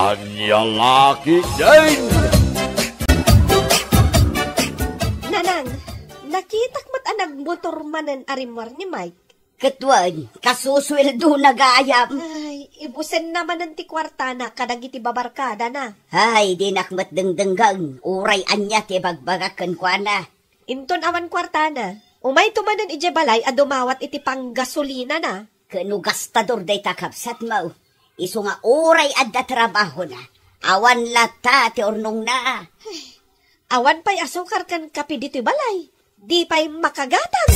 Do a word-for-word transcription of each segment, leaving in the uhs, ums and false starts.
Ania la ketdin? Nanang, nakitak met a nagmotor manen a rimmuar ni Mike. Ket wen, kasusueldona gayam. Ay, ibusenna manen ti kuartana kadagiti babarkadana. Ay, dinak met dengdengngeg, uray ania ti ibagbagak kenkuana. Inton awan kuartana, umayto manen idiay balay a dumawat iti panggasolinana. Ket no gastador dayta, kabsatmo, isu nga uray adda trabahona, awan latta ti urnongna. Awan pay asukar ken kape ditoy balay. Di pay makagatang.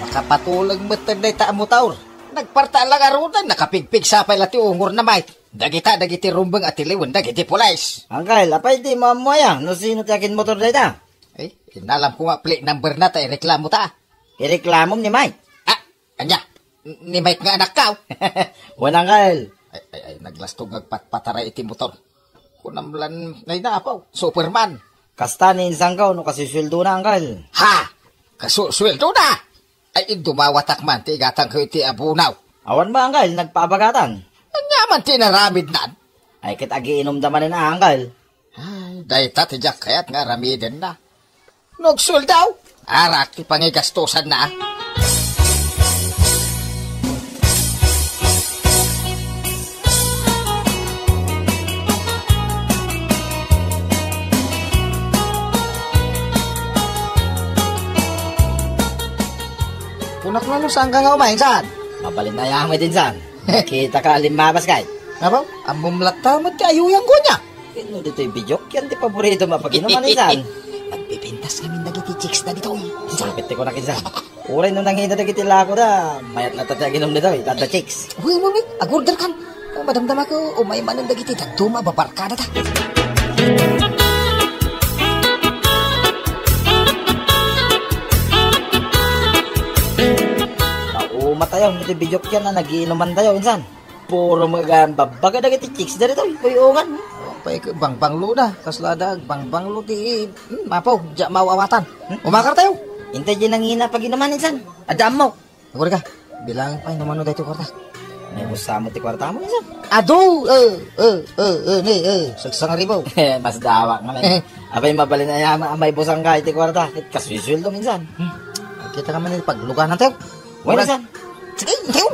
Makapatuleng metten dayta a motor. Nagparta la ngaruden, nakapigpigsa pay la ti ungorna, Mike. Dagita dagiti rumbeng a tiliwen dagiti pulis. Angkel, apay dimo ammo aya no sino ti aginmotor dayta? Eh, inalam ko nga plate number na ta ireklamo ta. Ireklamom ni Mike? Ah, ania? Ni Mike nga anakko? Wen, angkel. Ay, ay, ay, naglastog nga agpatpataray iti motor. Kunam lan, ay na, apo, Superman. Kasta ni insangko no kasusueldona, angkel. Ha? Kasusueldona? Ay, dumawatak man ti igatangko iti abono. Awan met, angkel, nagpaabagatan. Ania man ti inaramidnan? Ay, ket agiinumda manen, angkel. Ay, dayta ti diak kayat nga aramidenna. No agsueldo, arak ti pangigastosanna. Kunak la no saanka nga umay, insan? Mabalin a yaman met, insan. Nakitaka a limmabas, kay. Apo, ammom latta met ti ayuyangko ania? Ket no ditoy bidiok, yan ti paboritom a pag-inuman, insan. Nagpipintas ngamin dagiti chicks da ditoy. Sakit ti kunak, insan. Uray no nangina dagiti lakoda, mayat latta ti aginum ditoy, adda chicks. Uy, uy, uy, agorder kan. Madamdamako, umay manen dagiti dadduma a babarkadata. Naumatayo, iti bidiok yan a nagiinumantayo, insan. Puro met gayam babbaga dagiti chicks daytoy, uy-ungan. Pay, bangbanglo da, kasla da, bangbanglo ti, hmm, apo, diak maawatan. Hmm? Umakartayo. Intay di nangina pag-inuman, insan. Adda ammo. Agurayka, bilang pay no mano daytoy kuarta. Naibusam ti kuartamo, insan. Adu, eh, eh, eh, eh, ne, eh, sagsangaribo. Mas dawak nga, men. Eh. Apay, mabalin a yaman a maibusangka iti kuarta. Ket kasusueldom, insan. Hmm. Kita ka man iti pagluganantayo. Wen, insan. Sige, intayo.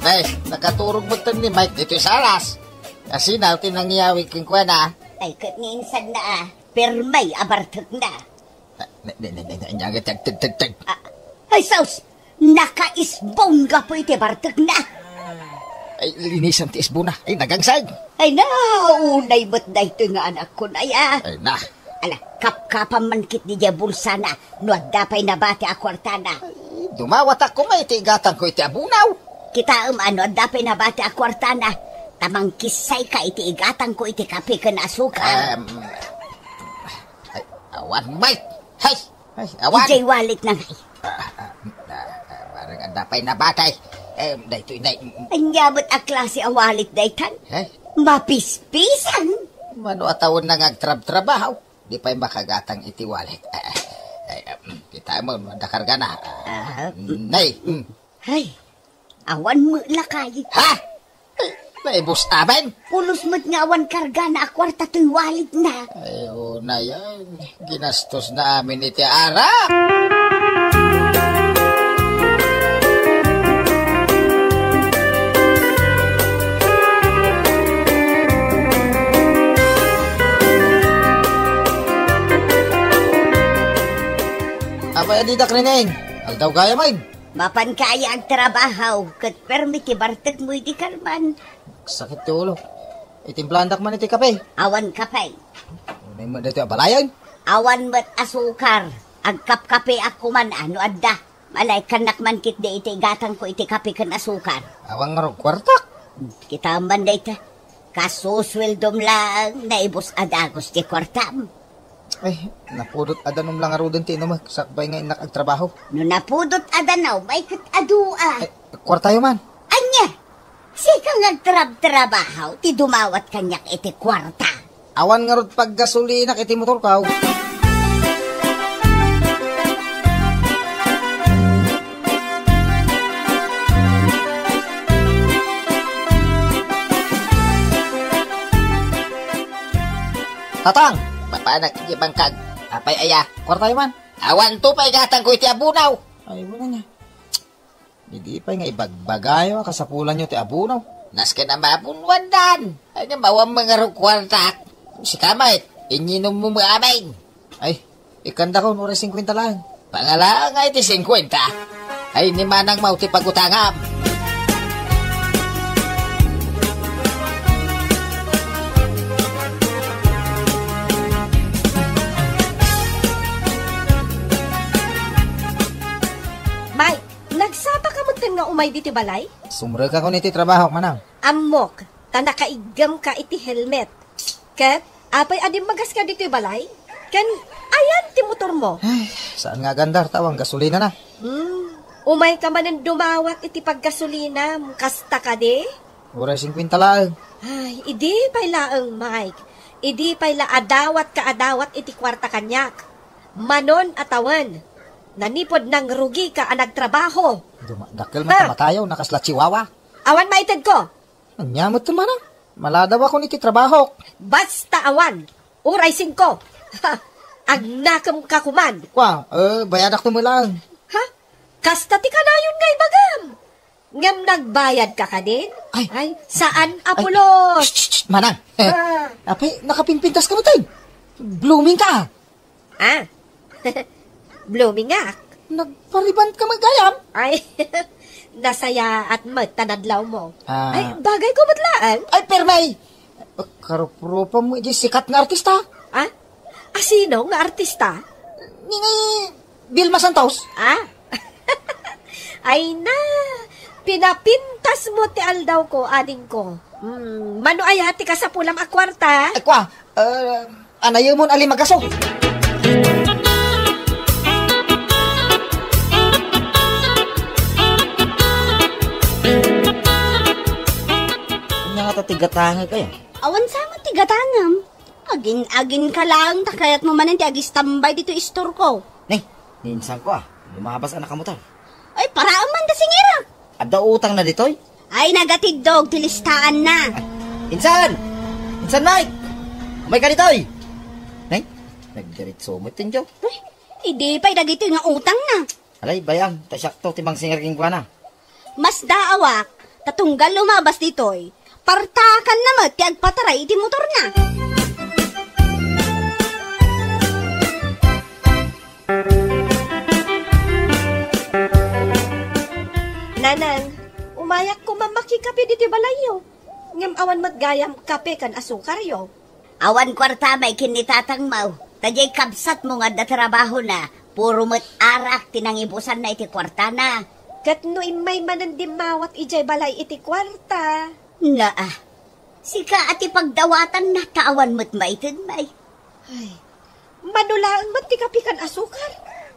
Nay, nakaturog metten ni Mike ditoy saras. Asina ti nangyawid kenkuana. Ay, ket ni insan na, ah. Permay a bartekna. Ah, ne, ne, ne, ne, ne, ne, teg, teg, teg, teg. Ah, ay, sus! Nakaisbon gapu iti bartekna. Ay, linisan ti isbona. Ay, nagangsag. Ay, na, unay met daytoy nga anakkon, ay, ah. Ay, na. Ala, kapkapam man ketdi diay bulsana, no adda pay nabati a kuartana. Ay, dumawatak koma iti igatangko iti abono. Kitaem a no adda pay nabati a kuartana, ta mangkissayka iti igatangko iti kape ken asukar. Em, ay, awan, Mike. Hay! Ay, awan. Idiay walletna ngay. Ah, ah, ah, ah, barang adda pay nabati. Em, daytoy, day. Ania met a klase a wallet daytan? Eh? Mapispisan. Mano a tawen nga agtrabtrabaho? Di pay makagatang iti wallet. Ay, ay, ay, mm, kitaem, adda kargana. Ah. Nay, mm. Ay, awan met lakay. Ha? Ay, naibus amin? Pulos met nga awan kargana a kuarta toy walletna. Ay, unay, ay, ginastosna amin iti arak. Apay a didak rineng? Aldaw gayam, ay. Mapanka aya agtrabaho, ket permi ti bartekmo idi Carmen? Sakit ti ulo. Itimplaandak man iti kape. Awan kape. Unay met daytoy a balayen? Awan met asukar. Agkapkapeak koma no adda. Malaykannak man ketdi iti igatangko iti kape ken asukar. Awan ngarud kuartak. Kitaem man dayta. Kasusueldom laeng, naibus a dagus ti kuartam. Ay, napudot a danum la ngaruden ti inumek, sakbay nga innak agtrabaho. No napudot a danum, ay ket adu a. Ay, kuartayo man. Ania? Sika nga agtrabtrabaho ti dumawat kaniak iti kuarta. Awan ngarud paggasolinak iti motorko. Tatang! Papanak iti bangkag. Apay aya? Kuartayo man. Awanto pay gatangko iti abunaw. Ay, wala niya. Idi pay nga ibagbagayo a kasapulanyo ti abunaw. Nasken a mabunuandan. Ay, nga mawan mangarog kuartak. Sika met, inyinommo met amin. Ay, ikandakon, uray singkwenta laeng. Pangalaang nga iti singkwenta. Ay, ni manang maw ti pagutangam. Mike, nagsapa ka metten nga umay ditoy balay? Sumrekakon iti trabahok, manang. Ammok, ta nakaiggemka iti helmet. Ket, apay a dimmagas ka ditoy balay? Ken, ayan ti motormo? Ay, saan nga agandar, ta awan gasolinana. Hmm, umay ka manen dumawat iti paggasolinam, kasta kadi? Uray singkwenta laeng. Ay, idi pay laeng, Mike. Idi pay la adawatka a dawat iti kuarta kaniak. Manon a tawen. Nanipod nangrugika a nagtrabaho. Duma-, dakkel man ta matayaw, nakasla chihuahua. Awan maitedko. Ania met ti manang? Maladawakon iti trabahok. Basta awan. Uray singko. Ha, agnakemka koman. Kua, eh, bayadak ti melang. Ha? Kasta ti kanayon nga ibagam. Ngem nagbayadka kadin? Ay. Ay, saan a pulos? Shh, shh, shh, manang. Ah. Apay, nakapingpintas ka metten. Blooming ka. Ah. Blooming ak. Nagpariband ka met gayam? Ay, nasayaat met ta nadlawmo. Ah. Ay, bagay ko met laeng. Ay, permi! Karuprupam mo iti sikat nga artista. Ah? Asino nga artista? Ni, ni Vilma Santos. Ah? Ay na, pinapintas mo ti aldaw ko, ading ko. Hmm, mano aya ti kasapulam a kuarta? Ay, kua, eh, anayemon a lima gaso. Ania ngata ti gatangek aya? Awan sa met ti gatangem. Agin-agin ka laeng ta kayatmo manen ti agistambay ditoy istorko. Nay, ni insan ko a, lumabas a nakamotor. Ay, paraem man da singira. Adda utangna ditoy? Ay, nagatiddog ti listaanna. Ay, insan! Insan Mike! Umayka ditoy! Nay, nagdiritso met ti indio. Ay, idi pay dagitoy nga utangna. Alay, bay-am, ta siakto ti mangsinger kenkuana. Masdaawak, ta tunggal lumabas ditoy, partakanna met ti agpataray iti motorna. Nanang, umayak koma makikape ditoy balayyo. Ngem awan met gayam kape ken asukaryo. Awan kuarta may ken ni tatangmo. Ta diay kabsatmo nga adda trabahona, puro met arak ti nangibusanna iti kuartana. Ket no immay manen dimmawat idiay balay iti kuarta. Naa, sika a ti pagdawatanna ta awan met maited may. Ay, mano laeng met ti kape ken asukar?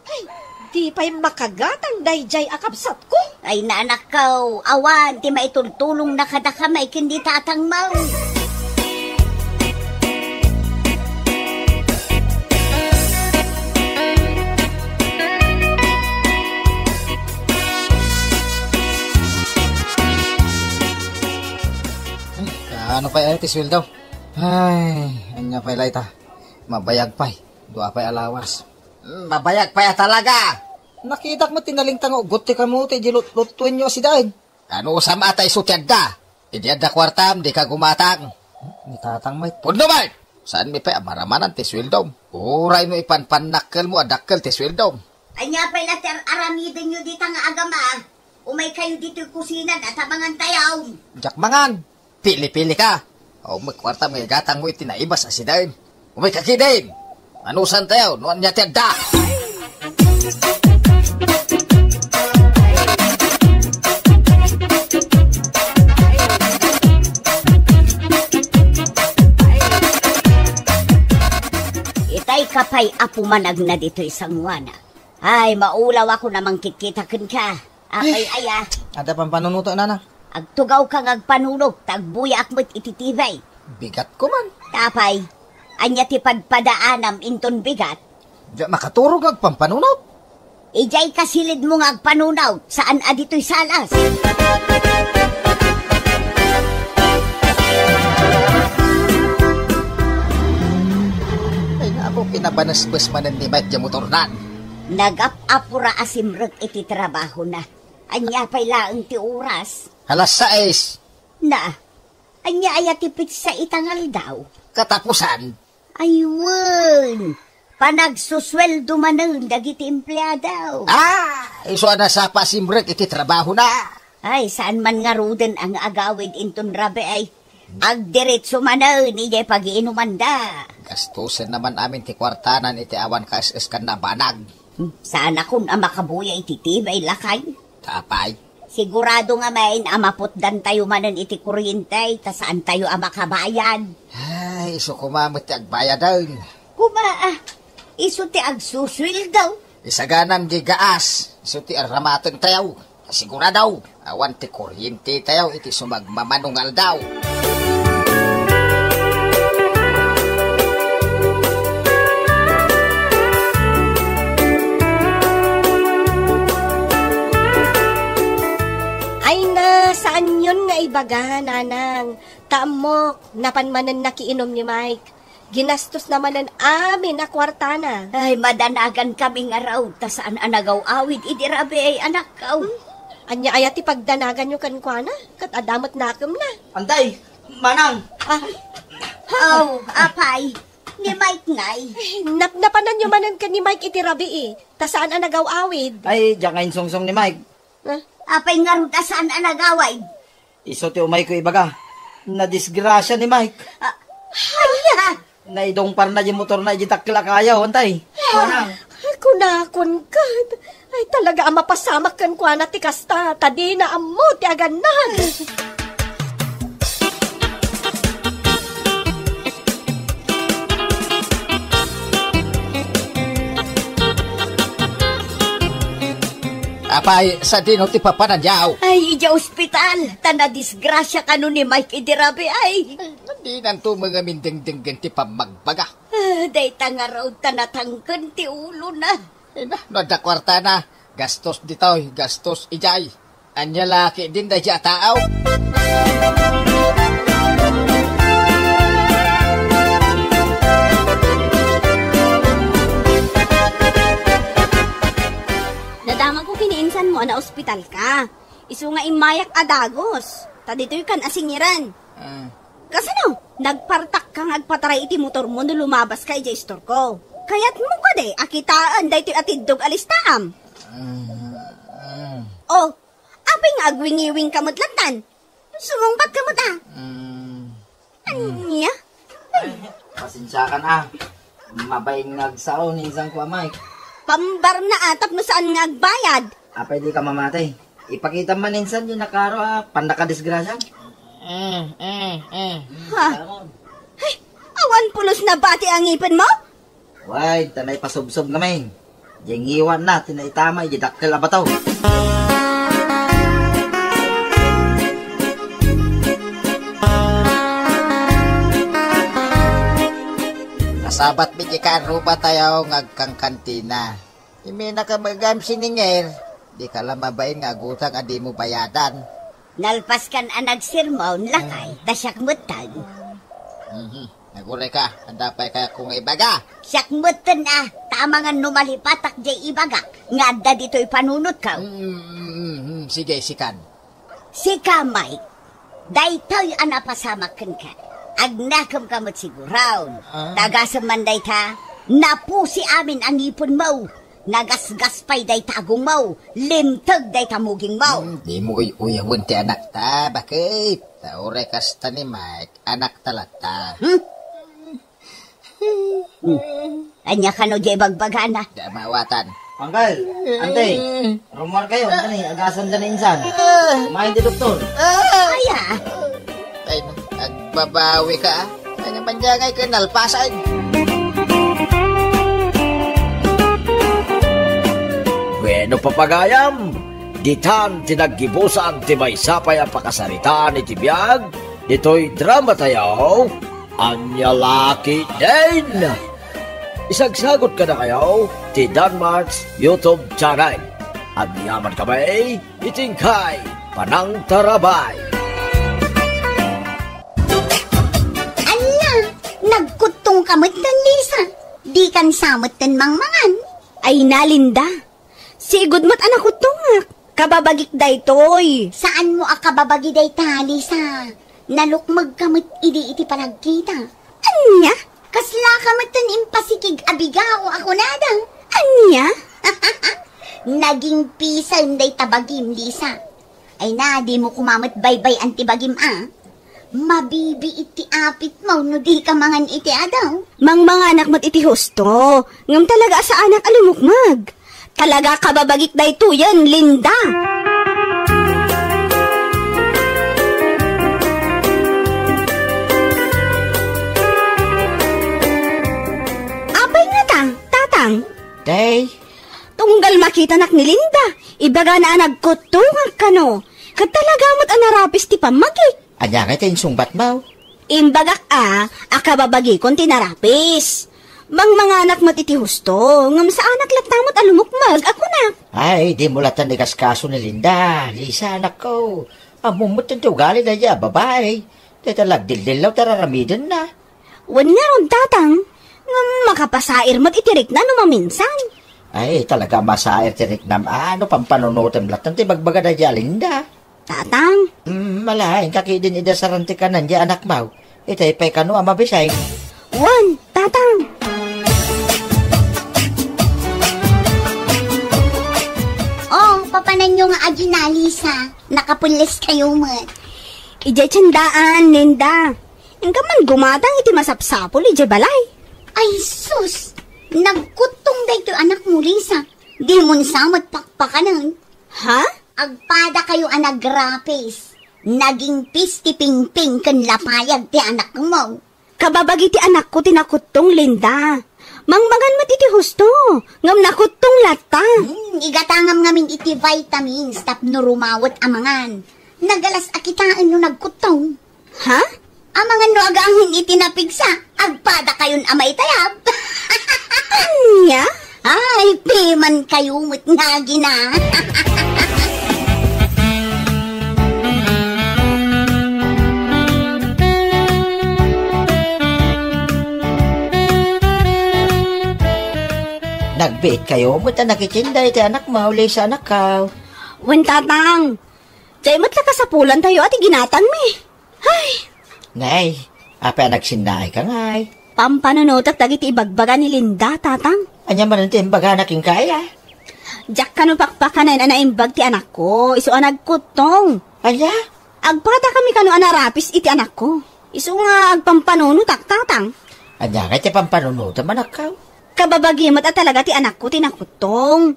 Ay, di pay makagatang daydiay a kabsatko. Ay, naanakko, awan ti maitultulongna kadakami ken ni tatangmo. Ay, ano pay ay ti sweldo? Ay, ania pay layta? Mabayag pay. Dua pay a lawas. Mm, mabayag pay a talaga. Nakitak met ti nalingta nga uggot ti kamote, di lut-, luttuenyo a sidaen. Anusam a ta isu ti adda? Idi adda kuartam, dika gumatang. Ni tatang met. Pudno met! Saanmi pay a maramanan ti sueldom? Uray no ipanpannakkelmo a dakkel ti sueldom. Ania pay la ti ar-aramidenyo dita nga agama? Umaykayo ditoy kusina, ta mangantayo. Diak mangan. Pili-pili ka. Awan met kuartam nga igatangmo iti naibas a sidaen. Umayka ketdin. Anusantayo no ania ti adda. Ay, kapay, apo managna ditoy sangoana. Ay, maulaw ako na mangkitkita kenka. Apay, ay, ah. Adda pampanunotek, nanang? Agtugawka nga agpanunot, ta agbuyaak met iti T V. Bigatko man. Apay, ania ti padpadaanam inton bigat? Diak makaturog nga agpampanunot. Idiay kasilidmo nga agpanunot, saan a ditoy salas. Ay, nga apo, pinabanasbas manen ni Mike diay motornan. Nagap-apura a simrek iti trabahona. Ania pay laeng ti oras? Alas sais. Na, ania aya ti petsa ita nga aldaw? Katapusan. Ay, wen. Panagsusueldo manen dagiti empleado. Ah! Isu a nasapa a simrek iti trabahona. Ay, saan man ngaruden a nga agawid inton rabii ay agdiretso manen idiay pagiinumanda. Gastosen naman amin ti kuartanan iti awan kaes-eskanna a banag. Hmm, saanakon a makabuya iti T V, lakay. Apay? Sigurado ngamin a maputdantayo manen iti kuryente, ta saantayo a makabayad. Ay, isu koma met ti agbayaden. Koma, ah, isu ti agsusueldo. Isaganam diay gaas, isu ti aramatentayo. Sigurado, awan ti kuryentetayo iti sumagmamano nga aldaw. Ay na, saanyon nga ibaga, nanang. Ta ammok, napan manen nakiinom ni Mike. Ginastos na manen amin a kuartana. Ay, madanagankami ngarud, ta saan a nagaw-awid idi rabii ay anakko. Hmm? Ania aya ti pagdanaganyo kenkuana? Ket adda met nakemna. Antay, manang! Ah. Aw, apay, ni Mike ngay. Ay, napnapananyo manen ken ni Mike iti rabii, ta saan a nagaw-awid. Ay, diak nga insungsong ni Mike. Ah? Apay ngarud a saan a nagawid? Isu ti umayko ibaga. Nadisgrasia ni Mike. Ah, aya! Naidungparna diay motorna idiay dakkel a kayo, antay. Ah, kunakon ket. Ay, talaga a mapasamak kenkuana ti kasta, ta dina ammo ti agannad. Apay, sadino ti papananyo? Ay, idiay ospital, ta nadisgrasia kano ni Mike idi rabii ay. Ay, nadinanto nga amin dengdenggen ti pammagbaga. Ah, dayta ngarud ta natangken ti ulona. Ay na, no adda kuartana, gastos ditoy, gastos idiay. Ania la ketdin daydiay a tao? Nadamagko ken ni insanmo a naospitalka. Isu nga immayak a dagus. Ta ditoykan a singiran. Ah. Kasano? Nagpartakka nga agpataray iti motormo no lumabaska idiay istorko. Kayatmo kadi a kitaen daytoy a tiddog a listaam? Ah, ah. Oh, apay nga agwingiwingka met lattan? Sumungbatka met a. Mm. Ania? Ay, pasensiakan a. Mabain nga agsao ni insanko a Mike. Pambarna a tapno saan nga agbayad. Apay dika mamati? Ipakitam man insan diay nakaro a pannakadisgrasia. Mm, mm, mm. Ha? Ay, awan pulos na bati a ngipenmo? Way, ta naipasubsob ngamin. Diay ngiwanna ti naitama idiay dakkel a bato. Nasabat mi diay karrubatayo nga agkankantina. Iminaka met gayam sininger, dika la mabain nga agutang a dimo bayadan. Nalpaskan a nagsermon, lakay, ta siak metten. Mhm. Nagurayka, adda pay kayatko nga ibaga. Siak metten a, ta amangan no malipatak diay ibagak, nga adda ditoy panunotko. Mm, mm, mm, mm. Sige, sikan. Sika, Mike, daytoy a napasamak kenka, agnakemka met siguron. Ah. Tagasem man dayta, napusi amin a ngipenmo, nagasgas pay dayta agongmo, linteg dayta mugingmo. Hmm, dimo uy-uyawen ti anakta, baket? Ta uray kasta ni Mike, anakta latta. Hmm? Hmm. Ania kano diay bagbagana? Di maawatan. Uncle, ante, rumuar kayo, ante, agasan ka na insan. Kumain ti doktor. Aya. Ay, agbabawika, ah. Ania man diay nga ikinalpasan? Wenno, papagayam, ditan ti naggibusan ti maysa pay a pakasaritaan iti biag ditoy drama tayo, Ania La Ketdin. Isagsagut kadakayo ti Danmark's YouTube channel. Agyaman kami iti inkay panangtarabay. Ania, nagkuttong ka met, Lisa? Dikan sa met mangmangan? Ay na, Linda. Sigud met a nakuttongak. Kababagik daytoy. Saanmo a kababagi dayta, Lisa? Nalukmeg ka met idi iti panagkita. Ania? Kasla ka met ti impasikig a bigao a kunada. Ania? Naging pisan dayta bagim, Lisa. Ay na, dimo koma met baybay-an ti bagim a. Mabibiit ti apitmo no dika mangan iti adaw. Mangmanganak met iti husto, ngem talaga a saanak a lumukmeg. Talaga kababagik daytoyen, Linda. Apay ngata, Tatang? Day. Tunggal makitanak ni Linda, ibagana a nagkuttongak kano. Ket talaga met a narapis ti pammagik. Ania ngay ti insungbatmo? Imbagak a, a kababagikon ti narapis. Mangmanganak met iti husto, ngem saanak latta met a lumukmeg a kunak. Ay, dimo latta ikaskaso ni Linda, Lisa, anakko. Ammom met ti ugali dayta a babai. Dayta la agdildillaw ti ar-aramidenna. Wen ngarud, Tatang, ngem makapasair met iti rikna no maminsan. Ay, talaga a masair ti riknam a no pampanunotem latta ti ibagbaga dayta a Linda. Tatang? Mm, malaing ka ketdin idasaran ti kanan ti anakmo. Itay pay kano a mabisay. Wen, Tatang. Oh, papananyo nga adi na, Lisa. Nakapulles kayo met. Idiay tiendaan, Linda. Inka man gumatang iti masapsapul idiay balay. Ay, sus! Nagkuttong daytoy anakmo, Lisa. Dimon sa met pakpakanen. Ha? Agpada kayo a nagrapis. Naging pis ti pingping ken lapayag ti anakmo. Kababagi ti anakko ti nakuttong, Linda. Mangmangan met iti husto, ngem nakuttong latta. Hmm, igatangam ngamin iti vitamins tapno rumawet a mangan. Nagalas a kitaen no nagkuttong. Ha? Amangan no agaangen iti napigsa, agpada kayon a maitayab. Ania? Ay, piman kayo met nga agina. Nagbiit kayo met a nakitienda iti anakmo, Lisa, anakko. Wen, Tatang. Diay met la kasapulan tayo a ti ginatangmi. Ay! Nay, apay a nagsinnaay ka ngay? Pampanunotek dagiti ibagbaga ni Linda, Tatang. Ania manen ti imbagana kenka, aya? Diak kano pakpakanen a naimbag ti anakko, isu a nagkuttong. Ania? Agpadakami kano a narapis iti anakko. Isu nga agpampanunotak, Tatang. Ania ngay ti pampanunotem, anakko? Kababagi met a talaga ti anakko ti nakuttong.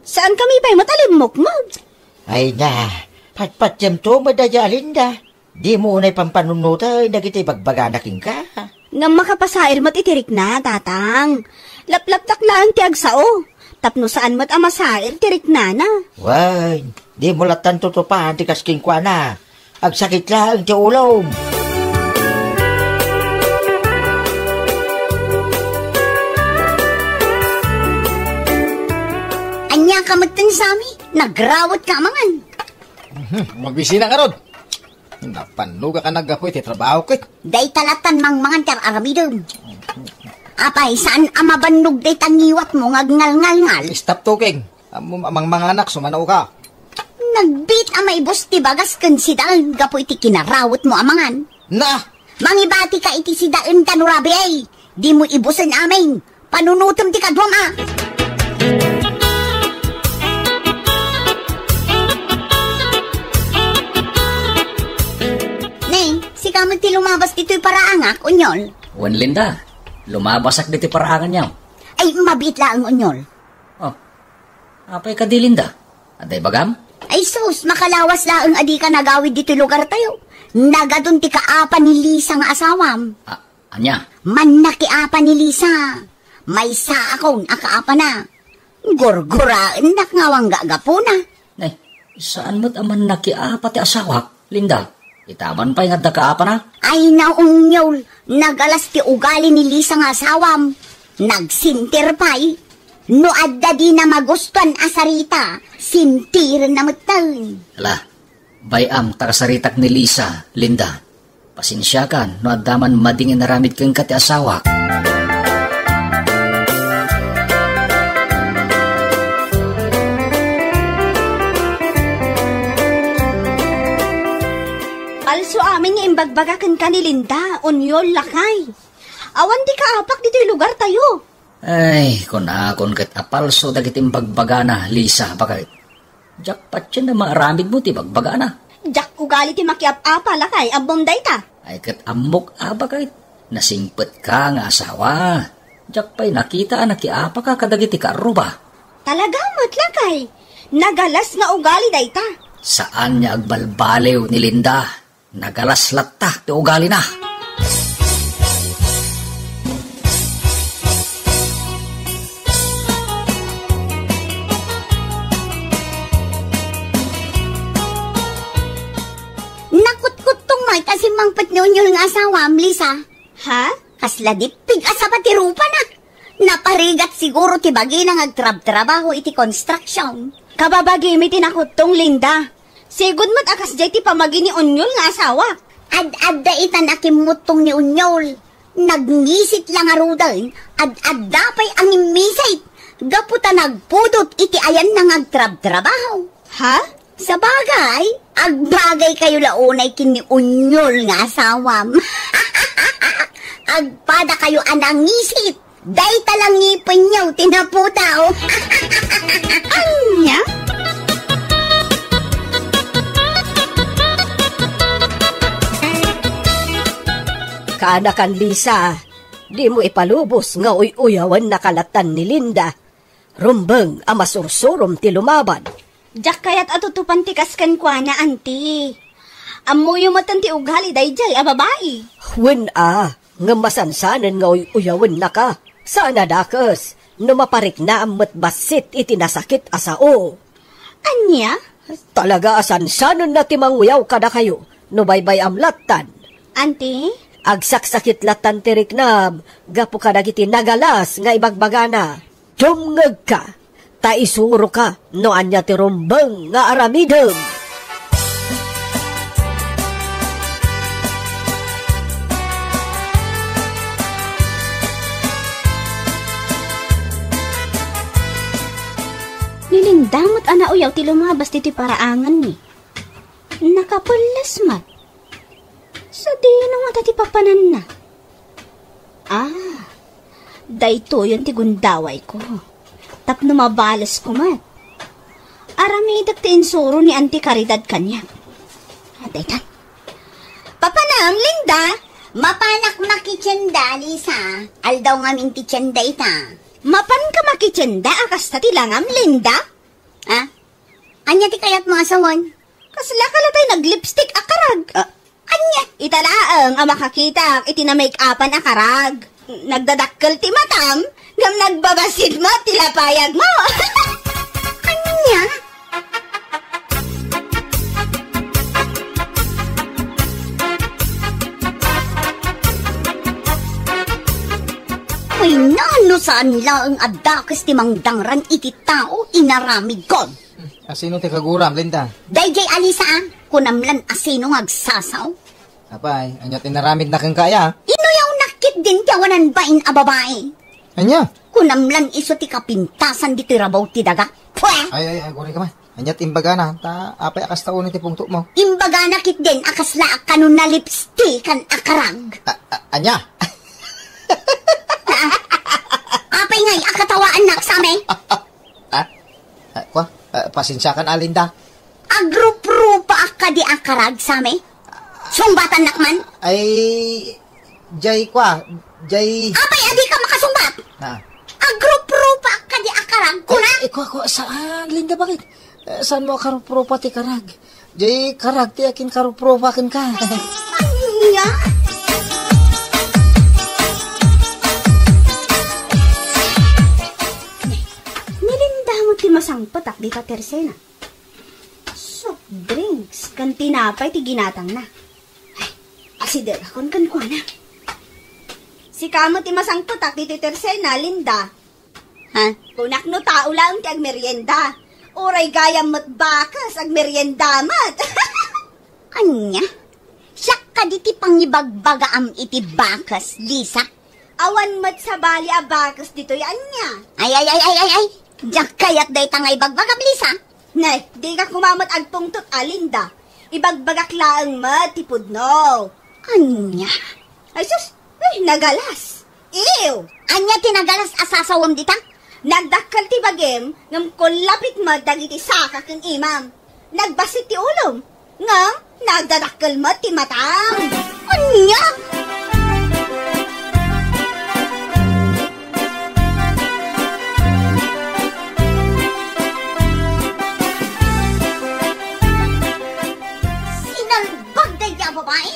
Saankami pay met a limmukmeg. Ay na, patpatiemto met dayta a Linda. Dimo unay pampanunoten dagiti ibagbagana kenka. Ngem makapasair met iti rikna, Tatang. Laplaptak laeng ti agsao, tapno saan met a masair ti riknana. Wen, dimo lattan tutupan ti kas kenkuana. Agsakit laeng ti ulom. Ania ka metten, Sami? Nagrawet ka amangan. Mhm, mabisi na ngarud. Napannogak a naggapu iti trabaho ko, eh. Dayta lattan mangmangan ti ar-aramidem. Apay, saan a mabannog dayta ngiwatmo nga agngalngalngal? Stop talking. Ammom a mangmanganak, sumano ka. Nagbiit a maibus ti bagas ken sidaen gapu iti kinarawetmo amangan. Na! Mangibati ka iti sidaen ta no rabii. Dimo ibusen amin. Panunotem ti kaduam a. Ne, sika met ti lumabas ditoy paraangak, Onyol. Wen, Linda, lumabasak ditoy paraanganyo. Ay, mabiit laeng, Onyol. Oh, apay kadi, Linda? Adda ibagam? Ay sus, makalawas laeng a dika nagawid ditoy lugartayo. Nagadun ti kaapa ni Lisa nga asawam. Ah, ania? Mannakiapa ni Lisa. Maysaakon a kaapana. Gurguraennak nga awan gapuna. Nay, saan met a mannakiapa ti asawak, Linda? Itaman pay nga adda kaapana? Ay, naungyol, nagalas ti ugali ni Lisa nga asawam. Nagsintir pay. No adda dina magustuan a sarita, sintirenna metten. Ala, bay-am ta kasaritak ni Lisa, Linda. Pasensiakan no adda man madi nga inaramid kenka ti asawak. Palso amin nga imbagbaga kenka ni Linda, unyol, lakay. Awan ti kaapak ditoy lugartayo. Ay, kunakon ket a palso dagiti imbagbagana, Lisa, bakay. Diak patien a maaramidmo ti bagbagana. Diak ugali ti makiap-apa, lakay, ammom dayta. Ay, ket ammok a, bakay. Nasingpetka nga asawa. Diak pay nakita a nakiapaka kadagiti kaarruba. Talaga met, lakay. Nagalas nga ugali dayta. Saan nga agbalbaliw ni Linda. Nagalas latta ti ugalina. Nakutkuttong met a simmangpet ni Unyol nga asawam, Lisa. Ha? Kasla dippig a saba ti rupana. Naparigat siguro ti bagina nga agtrabtrabaho iti construction. Kababagimi ti nakuttong, Linda. Sigud met a kasdiay ti pamagi ni Unyol nga asawa. Ad-adda itan a kimmuttong ni Unyol. Nagngisit la ngaruden, ad-adda pay a ngimmisit. Gapu ta nagpudot iti ayanna nga agtrabtrabaho. Ha? Sabagay, agbagaykayo la unay ken ni Unyol nga asawam. Agpadakayo a nangisit. Dayta la ngipenyo ti napudaw. Ania? Kaanakan, Lisa, dimo ipalubos nga uy-uyawennaka lattan ni Linda. Rumbeng a masursurom ti lumaban. Diak kayat a tutupan ti kas kenkuana, anti. Ammoyo metten ti ugali daydiay a babai. Wen a, ngem masansanen nga uy-uyawennaka. Saan a dakes no mapariknaam met bassit iti nasakit a sao. Ania? Talaga a sansanenna ti manguyaw kadakayo no baybay-am lattan. Anti? Agsaksakit lattan ti riknam gapu kadagiti nagalas nga ibagbagana. Dumngegka, ta isuroka no ania ti rumbeng nga aramidem. Ni Linda met a nauyaw ti lumabas ditoy paraanganmi. Nakapelles met. Sadino ngata ti papananna? Ah, daytoyen ti gundawayko. Tapno mabalesko met. Aramidek ti insuro ni Auntie Caridad kaniak. Ah, daytan. Papanam, Linda? Mapanak makitienda, Lisa. Aldaw ngamin ti tienda ita. Mapanka makitienda a kasta ti langam, Linda? Ah? Ania ti kayatmo a sawen? Kasla ka latay nag-lipstick a karag? Ah, ania? Ita laeng a makakitak iti namake-upan a karag. Nagdadakkel ti matam, ngem nagbabassit met ti lapayagmo. Ania? Ay, no saan laeng a dakes ti mangdangran iti tao, inaramidko. Asino ti kaguram, Linda? Daydiay a Lisa, ah. Kunam lan asino nga agsasao? Apay, ania ti inaramidna kenka aya? Inuyawnak ketdin ti awanan bain a babai. Ania? Kunam lan isu ti kapintasan ditoy rabaw ti daga. Pwe! Ay, ay, ay, aguray ka man. Ania ti imbagana? Ta, apay a kasta unay ti pungtotmo? Imbagana ketdin a kasla a kanonna lipstick a karag. A, a, ania? Ah, apay ngay a katawaannak, Sami? Ah? Ah, kwa? Ah, pasensiakan, Linda. Agruprupaak kadi a karag, Sami? Sungbatannak man? Ay, jay kwa, jay Apay a dika makasungbat? Ah. Agruprupaak kadi a karag, kuna? Ay, ay, kwa, kwa, saan, Linda, bakit? Eh, saanmo a karuprupa ti karag? Jay karag ti akin karuprupa kenka. Ania? Ni, ni Sangpetak dita tersena. Soft drinks ken tinapay ti ginatangna. Ay, asidegakon kenkuana. Sika met ti masangpetak ditoy tersena, Linda. Ha? Kunak no tao laeng ti agmerienda. Uray gayam met bakes, agmerienda met. Ania? Siak kadi ti pangibagbagaam iti bakes, Lisa? Awan met sabali a bakes ditoy, ania? Ay, ay, ay, ay, ay, ay! Diak kayat dayta nga ibagbagam, Lisa. Nay, dika koma met agpungtot a, Linda. Ibagbagak laeng met ti pudno. Ania? Ay sus, ay, nagalas. Ew! Ania ti nagalas a sasawem dita? Nagdakkel ti bagim, ngem kullapit met dagiti saka ken imam. Nagbassit ti ulom, ngem nagdadakkel met ti matam. Ania? Sinalbag dayta a babai?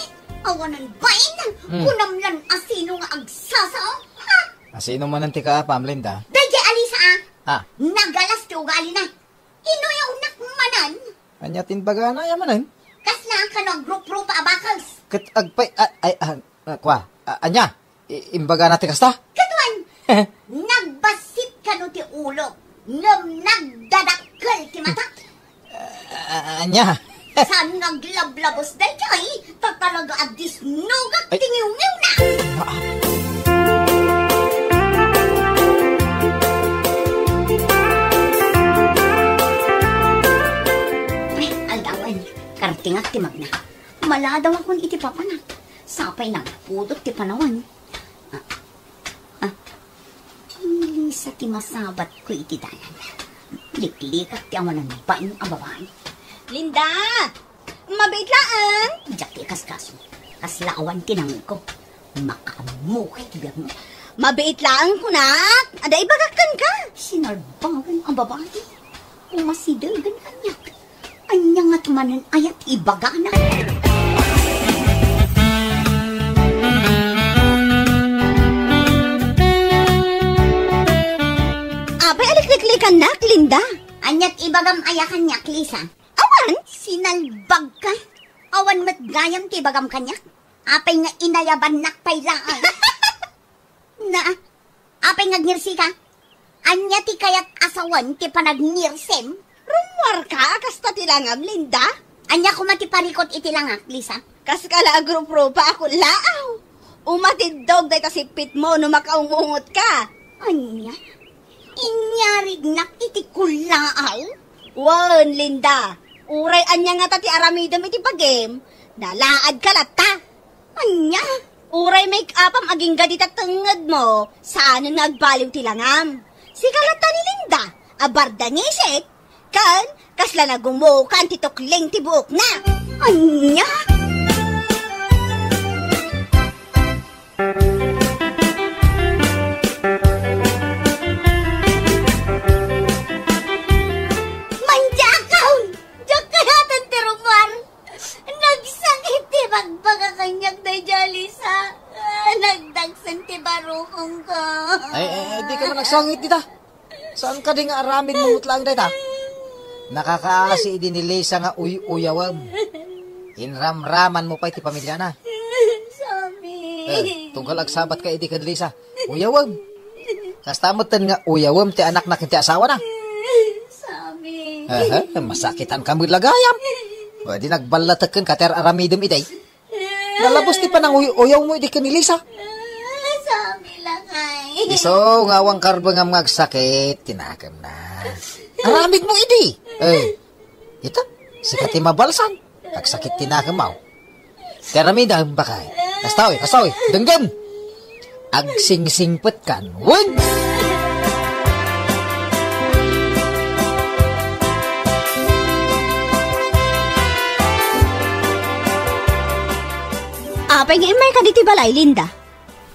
Awanen bain? Hmm. Kunam lan a sino nga agsasao? Ha? A sino manen ti kaapam, Linda? Daydi a Lisa, a. Ah. Nagalas ti ugalina. Inuyawnak manen. Ania ti imbagana, aya manen? Kasla kano agruprupa a bakes. Ket agpay, a-, ay, a-, a-, kwa, a-, ania? I-, imbagana ti kasta? Ket wen, nagbassit kano ti ulo, ngem nagdadakkel ti mata. A-, a-, ania? Saan nga aglablabos daytoy? Ta talaga a disnogak ti ngiwngiwna. Ah, ah. Ay, aldawen, kartingak ti magna. Maladawakon iti papanak. Sapay nagpudot ti panawen. Ah, ah. Ni Lisa ti masabatko iti dalan. Liklikak ti awanan bain a babai. Linda! Mabiit laeng! Diak ti ikaskaso. Kasla awan ti nangko. Makaammo ti biagmo. Mabiit laeng kunak. Adda ibagak kenka. Sinalbagan a babai. Umasidegen kaniak. Ania nga tumanen ayat ibagana? Apay a likliklikannak, Linda? Aniat ibagam aya kaniak, Lisa? Awan? Sinalbagka? Awan met gayam ti ibagam kaniak? Apay nga inayabannak pay laeng? Na, apay nga agngirsi ka? Ania ti kayat a sawen ti panagngirsim? Rummuarka a kasta ti langam, Linda? Ania koma ti parikut iti langak, Lisa? Kas kala agruprupa a kullaaw. Umatiddog dayta sippitmo no makaungungot ka. Ania? Inyarignak iti kullaaw? Wen, Linda, uray ania ngata ti aramidem iti bagim, nalaadka latta. Ania? Uray make-upam agingga dita tengngedmo, saanen nga agbaliw ti langam. Sika latta ni Linda, a bardangisik, ken kasla nagumokan ti tukling ti buokna. Ania? Manjakon! Diak kayaten ti rummuar! Nagsakit ti bagbagak kaniak daydiay a Lisa. Ah, nagdagsen ti barukongko. Ay, ay, ay, dika man agsangit dita. Saan kadi nga aramidmo met laeng dayta? Nakakaasi idi ni Lisa nga uy-uyawem. Inramramanmo pay ti pamiliana. Sami. Eh, tunggal agsabatka idi ken Lisa. Uyawem. Kasta metten nga uyawem ti anakna ken ti asawana. Sami. Aha, masakitanka met la gayam. O, di nagballatek kenka ti ar-aramidem idi. Nalabos ti pananguy-uyawmo idi ken ni Lisa. Sami lakay. Isu nga awan karbengam nga agsakit ti nakemna. Aramidmo idi. Eh, ita, sika ti mabalsan. Agsakit ti nakemmo. Ti aramidem, bakay. Kasta, oy, kasta, oy. Denggem. Agsingsingpetkan. Wen! Apay nga immayka ditoy balay, Linda?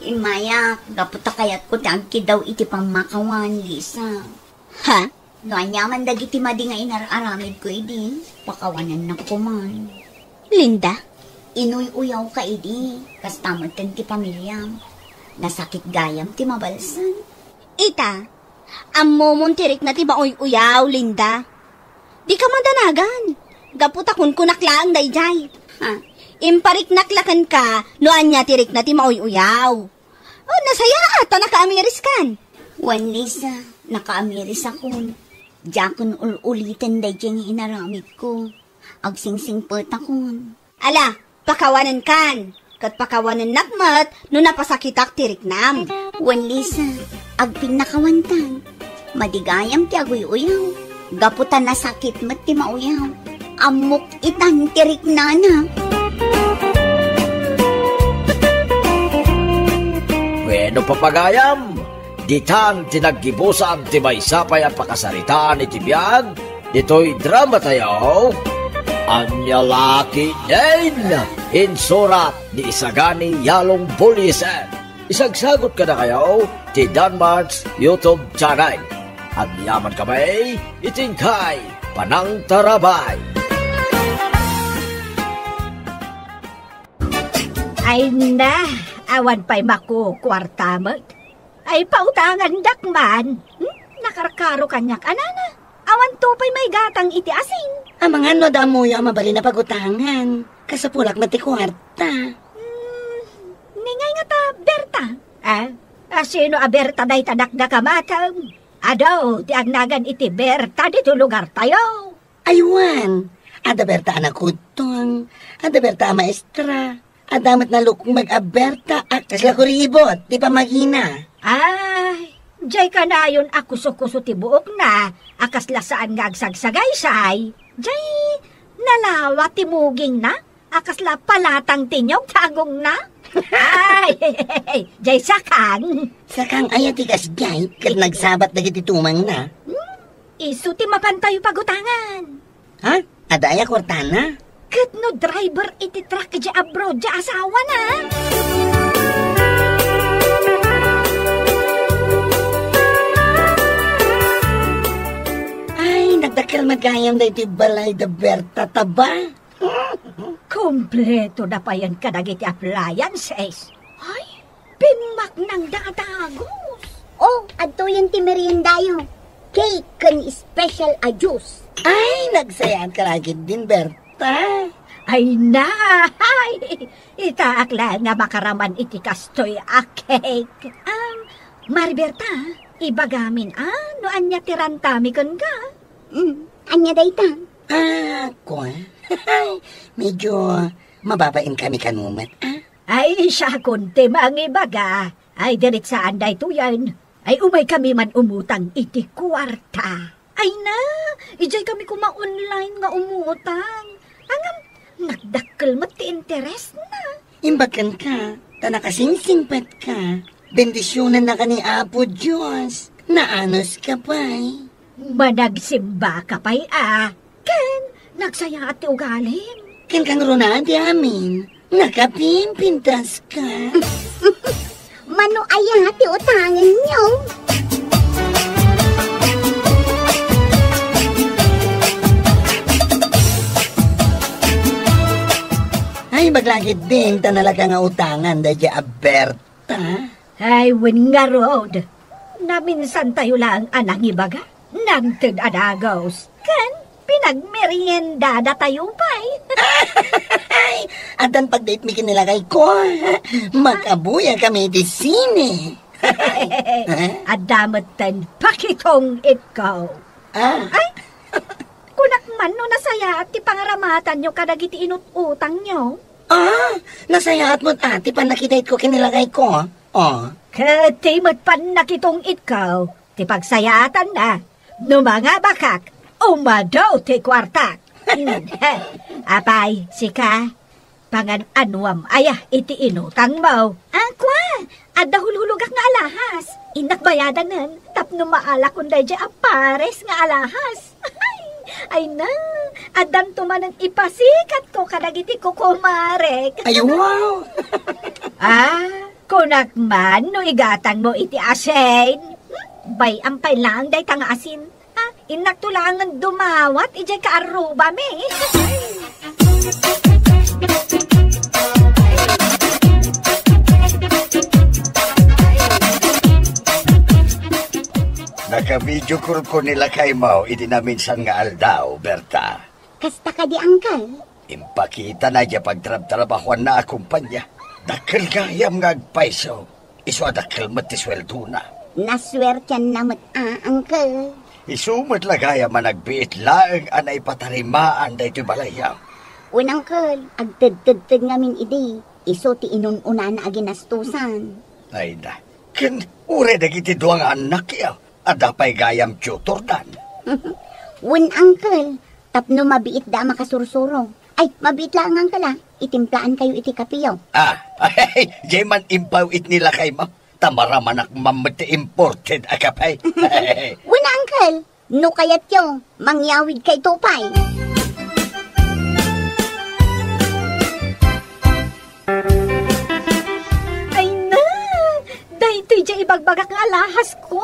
Immayak, gapu ta kayatko ti agkiddaw iti pammakawan, Lisa. Ha? No aniaman dagiti madi nga inar-aramidko idi, pakawanannak koman. Linda? Inuy-uyawka idi, kasta metten ti pamiliam. Nasakit gayam ti mabalsan. Ita, Ammomon ti rikna ti mauy-uyaw, Linda. Dika madanagan. Gapu ta kunkunak laeng daydiay. Ha? Impariknak la kenka no ania ti rikna ti mauy-uyaw. Oh, nasayaat ta nakaamiriskan. Wen, Lisa, nakaamirissakon. Diakon ul-uliten daydiay nga inaramidko. Agsingsingpetakon. Ala, pakawanenkan. Ket pakawanennak met no napasakitak ti riknam. Wen, Lisa, agpinnakawantan. Madi gayam ti aguy-uyaw. Gapu ta nasakit met ti mauyaw. Ammok itan ti riknana. Bueno, papagayam, ditan ti naggibusan ti maysa pay a pakasaritaan iti biag ditoy dramatayo, Ania La Ketdin, insurat ni Isagani Yalong Buliesen. Isagsagut kadakayo ti Danmart's YouTube channel. Agyamankami iti inkay panangtarabay. Ay na, awan pay makukuarta met. Ay, pautangandak man. Hmm? Nakarkaro kaniak, anana. Awanto pay maigatang iti asin. Amangan no adda ammoyo a mabalin a pagutangan. Kasapulak met ti kuarta. Hmm, ningay ngata Berta? Ah? Asino a Berta dayta dakdak a matem? Adu ti agnagan iti Berta ditoy lugartayo. Ay wen, adda Berta a nakudtong, adda Berta a maestra, adda met nalukmeg a Berta a kasla kuribot ti pammagina. Ay, jay kanayon a kuso-kuso ti buokna a kasla saan nga agsagsagaysay. Jay nalawa ti mugingna a kasla palatang ti niyog ti agongna. Ay, jay sakang. Sakang aya ti kasjay ket nagsabat dagiti tumangna. Hmm, isu ti mapantayo pagutangan. Ha? Adda aya kuartana? Ket no driver iti truck idiay abroad ti asawana? Ay, nagdakkel met gayam daytoy balay da Berta ta ba? Kompleto da payen kadagiti appliances. Ay, pimmaknangda a dagus. Oh, adtoyen ti meriendayo. Cake ken special a juice. Ay, nagsayaat ka la ketdin, Berta. Ay na, ay, itaak la nga makaraman iti kastoy a cake. Um, Mari Berta, ibagamin a no ania ti rantami kenka? Mm, ania dayta? Ah, kua? Medyo mababain kami kano met, ah? Ay, siakon ti mangibaga. Ay, diretsaan daytoyen. Ay, umaykami man umutang iti kuarta. Ay na, idiay kami koma online nga umutang. Ngem, nagdakkel met ti interesna. Imbag kenka, ta nakasingsingpetka. Bendisionannaka ni Apo Dios. Naanuska pay. Managsimbaka pay a. Ken nagsayaat ti ugalim. Ken kangrunaan ti amin, nakapimpintaska. Mano aya ti utangenyo? Ay, ibagak la ketdin ta nalaka nga utangan daydiay a Berta. Ay, wen ngarud. Naminsantayo laeng a nangibaga, nangted a dagus, ken pinagmeriendadatayo pay. Ay, addan pagdaitmi ken ni lakayko. Mag-abuya kami iti sine. Adda metten pakitong-itko. Ah. Ay, kunak man no nasayaat ti pangaramatanyo kadagiti inut-utangyo. Ah, nasayaat met a ti pannakitong-itko ken ni lakayko. Oh. Ket ti met pannakitong-itko ti pagsayaatanna no mangabakak, umadu ti kuartak. Apay, sika, pangan-anuam aya iti inutangmo? Ah, kua, adda hulhulogak nga alahas. Innak bayadanen tapno maalakon daydiay a pares nga alahas. Ay na, addanto manen ipasikatko kadagiti kukumarek. Ay, wow! Ah, kunak man no igatangmo iti asin. Hmm, bay-am pay laeng dayta nga asin. Ah, innakto laengen dumawat idiay kaarrubami. Nakavideo call ko ni lakaymo idi naminsan nga aldaw, Berta. Kasta kadi, Uncle? Impakitana diay pagtrabtrabahuanna a kompania. Dakkel gayam nga agpayso. Isu a dakkel met ti sueldona. Nasuertianna met a, Uncle. Isu met la gayam a nagbiit laeng a naipatarimaan daytoy balayyo. Wen, Uncle, agtedtedted ngamin idi. Isu ti inun-unana a ginastosan. Ay na. Ken uray dagiti dua nga annakyo, adda pay gayam tutordan. Wen, Uncle, tapno mabiitda a makasursuro. Ay, mabiit laeng, Uncle, a. Itimplaan kayo iti kapeyo. Ah, diay man impaw-it ni lakaymo. Ta maramanak man met ti imported a kape. Wen, Uncle, no kayatyo, mangyawid kayto pay. Ay na, daytoy diay ibagbagak nga alahasko.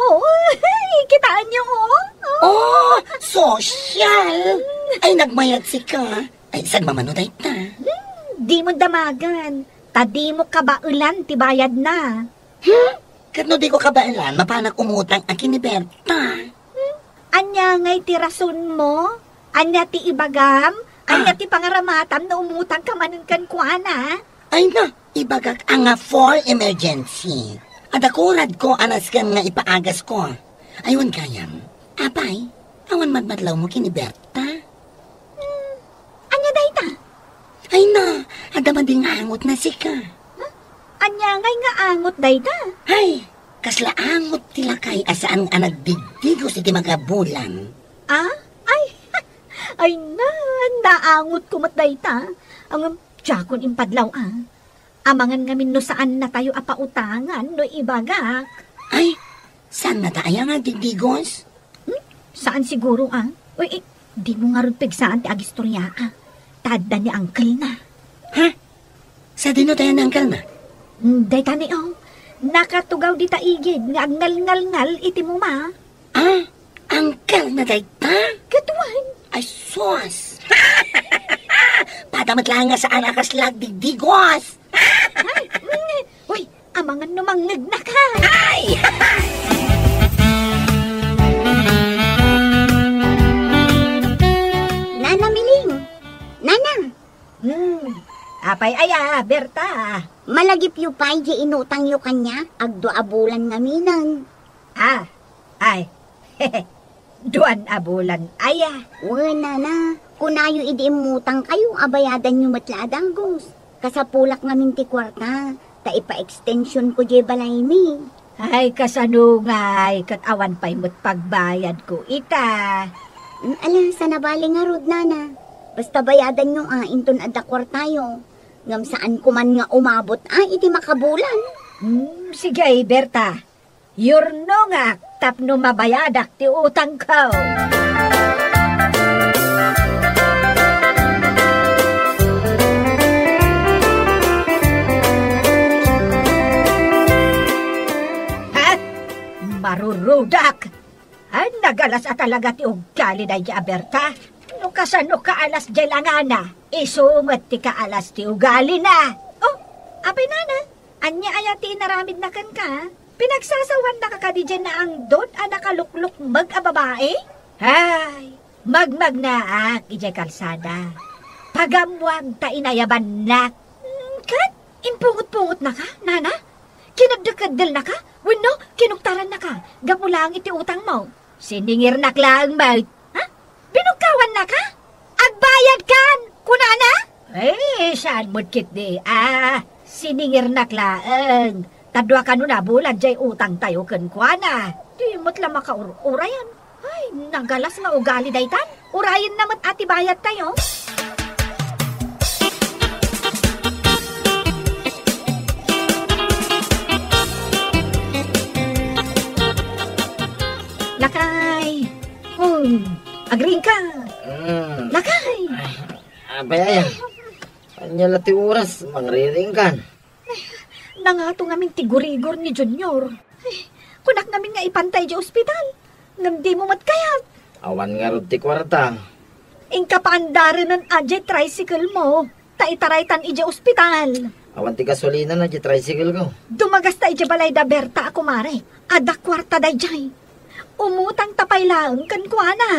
Kitaenyo, o. Oh, sosyal! Ay, nagmayat sika. Ay, sagmamano dayta? Hmm, dimo damagan. Ta dimo kabaelan ti bayadna. Hmm? Ket no diko kabaelan, mapanak umutang a ken ni Berta. Hmm? Ania ngay ti rasonmo? Ania ti ibagam? Ania Ah. ti pangaramatam no umutangka manen kenkuana? Ay na, ibagak a nga for emergency. Adda kuradko a nasken nga ipaagasko. Ay, wen gayam. Apay, awan madmadlawmo ken ni Berta? Hmm, ania dayta? Ay na, adda madi nga angotna sika. Huh? Ania ngay nga angot dayta? Ay, kasla angot ti lakay a saan a nagdigdigos iti magabulan. Ah? Ay, ay na, naangotko met dayta. Ngem, diakon impadlaw, a. Amangan ngamin no saannatayo a pautangan no ibagak. Ay, saannata aya nga agdigdigos? Hmm? Saan siguro, a. Uy, eh, dimo ngarud pigsaan ti agistorya, a. Ta adda ni uncle-na. Ha? Sadino tayo ni uncle-na? Hmm, dayta ni, o. Nakatugaw dita igid nga agngalngalngal iti muma. Ah, uncle-na dayta? Ket wen. Ay, sus! Pada met laeng nga saan a kasla agdigdigos. Ay, mm, uy, amangan no mangngegnaka. Ay! Nana Miling! Nana! Hmm, apay aya, Berta? Malagipyo pay diay inutangyo kaniak, agdua a bulan ngaminen. Ah, ay. Duan a bulan aya. Wen, nana, kunayo idi immutangkayo a bayadanyo met la a dagus. Kasapulak ngamin ti kuarta, ta ipa-extensionko diay balaymi. Ay, kasano ngay, ket awan pay met pagbayadko ita. Mm, ala, saan a bale ngarud, nana. Basta bayadanyo a, inton adda kuartayo. Ngem saanko man nga umabot a iti makabulan. Hmm, sige, Berta. Yurnongak tapno mabayadak ti utangko. Ha? Marurudak! Ay, nagalas a talaga ti ugali daydi a Berta. No kasano kaalas diay langana, isu met ti kaalas ti ugalina. Oh, apay nana, ania aya ti inaramidna kenka? Pinagsasawaannaka kadi diay naangdod a nakaluklukmeg a babai? Ay, magmagnaak idiay kalsada. Pagammoan ta inayabannak. Mm, ket impungot-pungotnaka, nana? Kineddekeddelnaka? Wenno kinuktarannaka gapu laeng iti utangmo? Siningirnak laeng met. Ha? Binugkawannaka? Agbayadkan, kunana? Eh, saan met ketdi? Ah, siningirnak laeng. Ta dua kano a bulan diay utangtayo kenkuana. Di met la makaur-urayan. Ay, nagalas nga ugali daytan. Urayenna met a ti bayadtayo. Lakay! Hmm, agriingka! Mm. Lakay! Ay, apay aya? Ania la ti oras, mangriringkan? Nangato ngamin ti gurigor ni Junior. Ay, kunak ngamin nga ipanta idiay ospital. Ngem dimo met kayat. Awan ngarud ti kuarta. Inka paandarenen a diay tricycle mo. Ta itaraytan idiay ospital. Awan ti gasolina na diay tricycle ko. Dumagasta idiay balay da Berta a kumare. Adda kuarta daydiay. Umutangta pay laeng kenkuana.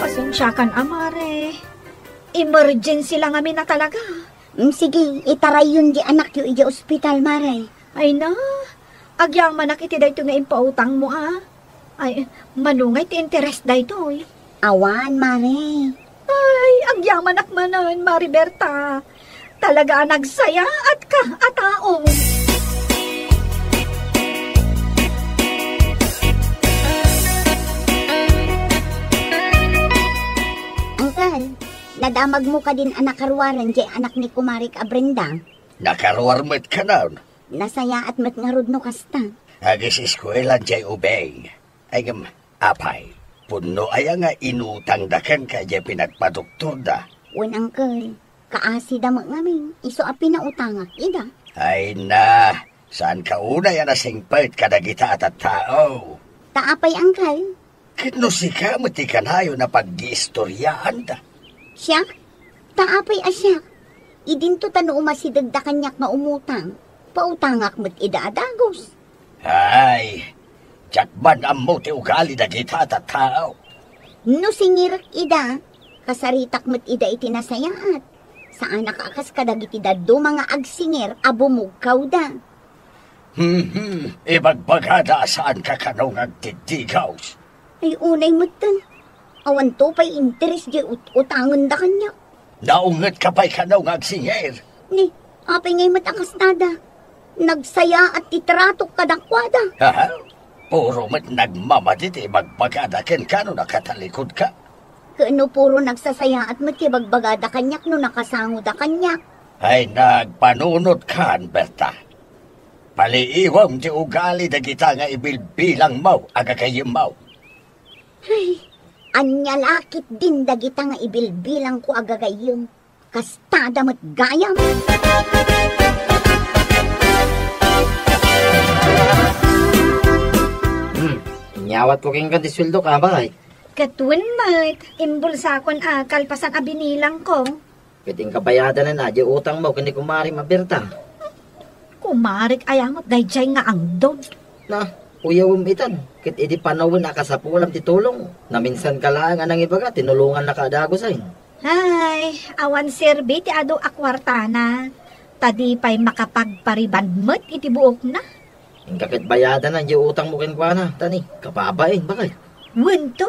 Pasensiakan a, Mare. Emergency la ngamin a talaga. Mm, sige, itarayyon di anakyo idiay ospital, Mare. Ay na, agyamanak iti daytoy nga impautangmo, a. Ay, mano ngay ti interes daytoy? Awan, Mare. Ay, agyamanak manen, Mare Berta. Talaga a nagsayaatka a tao. Uncle, nadamagmo kadin a nakaruaren diay anak ni kumarik a Brenda? Nakaruar met kanon. Nasayaat met ngarud no kasta. Agiseskuela diay ubing. Ay, ngem, apay, pudno aya nga inutangda kenka diay pinagpadoktorda? Wen, uncle, kaasida met ngamin, isu a pinautangak ida. Ay na, saanka unay a nasingpet kadagita a tattao? Ta apay, uncle? Ket no sika met ti kanayon a paggiistoriaanda? Siak? Ta apay a siak? Idinto ta no umasidegda kaniak nga umutang, pautangak met ida a dagus. Ay, diak man ammo ti ugali dagita a tattao. No singirek ida, kasaritak met ida iti nasayaat. Saanak a kas kadagiti dadduma nga agsingir a bumugkawda. Hmm, ibagbagada a saanka kano nga agdiddigaws. Ay, unay metten. Awanto pay interes diay ut-utangenda kaniak. Naungetka pay kano nga agsingir? Ni, apay ngay met a kastada? Nagsayaat ti tratok kadakuada. Aha? Puro met nagmamadi ti ibagbagada kenka no nakatalikudka. Ket no puro nagsasayaat met ti ibagbagada kaniak no nakasangoda kaniak. Ay, nagpanunotkan, Berta. Paliiwem ti ugali dagita nga ibilbilangmo a gagayyemmo. Ay, ania la ketdin dagita nga ibilbilangko a gagayyem? Kastada met gayam. Hmm, inyawatko kenka ti sueldok, a, baket? Ket wen met, imbulsakon a kalpasan a binilangko. Ket inka bayadanen a diay utangmo ken ni kumarim a Berta. Kumarik aya met daydiay nga angdod? Na, uyawem itan, ket idi panawen a kasapulam ti tulong, naminsanka laeng a nangibaga, tinulongannaka a dagusen. Ay, awan serbi ti adu a kuartana, ta di pay makapagpariband met iti buokna. Inka ket bayadanan diay utangmo kenkuana, ta ni, kababain, baket. Wen to,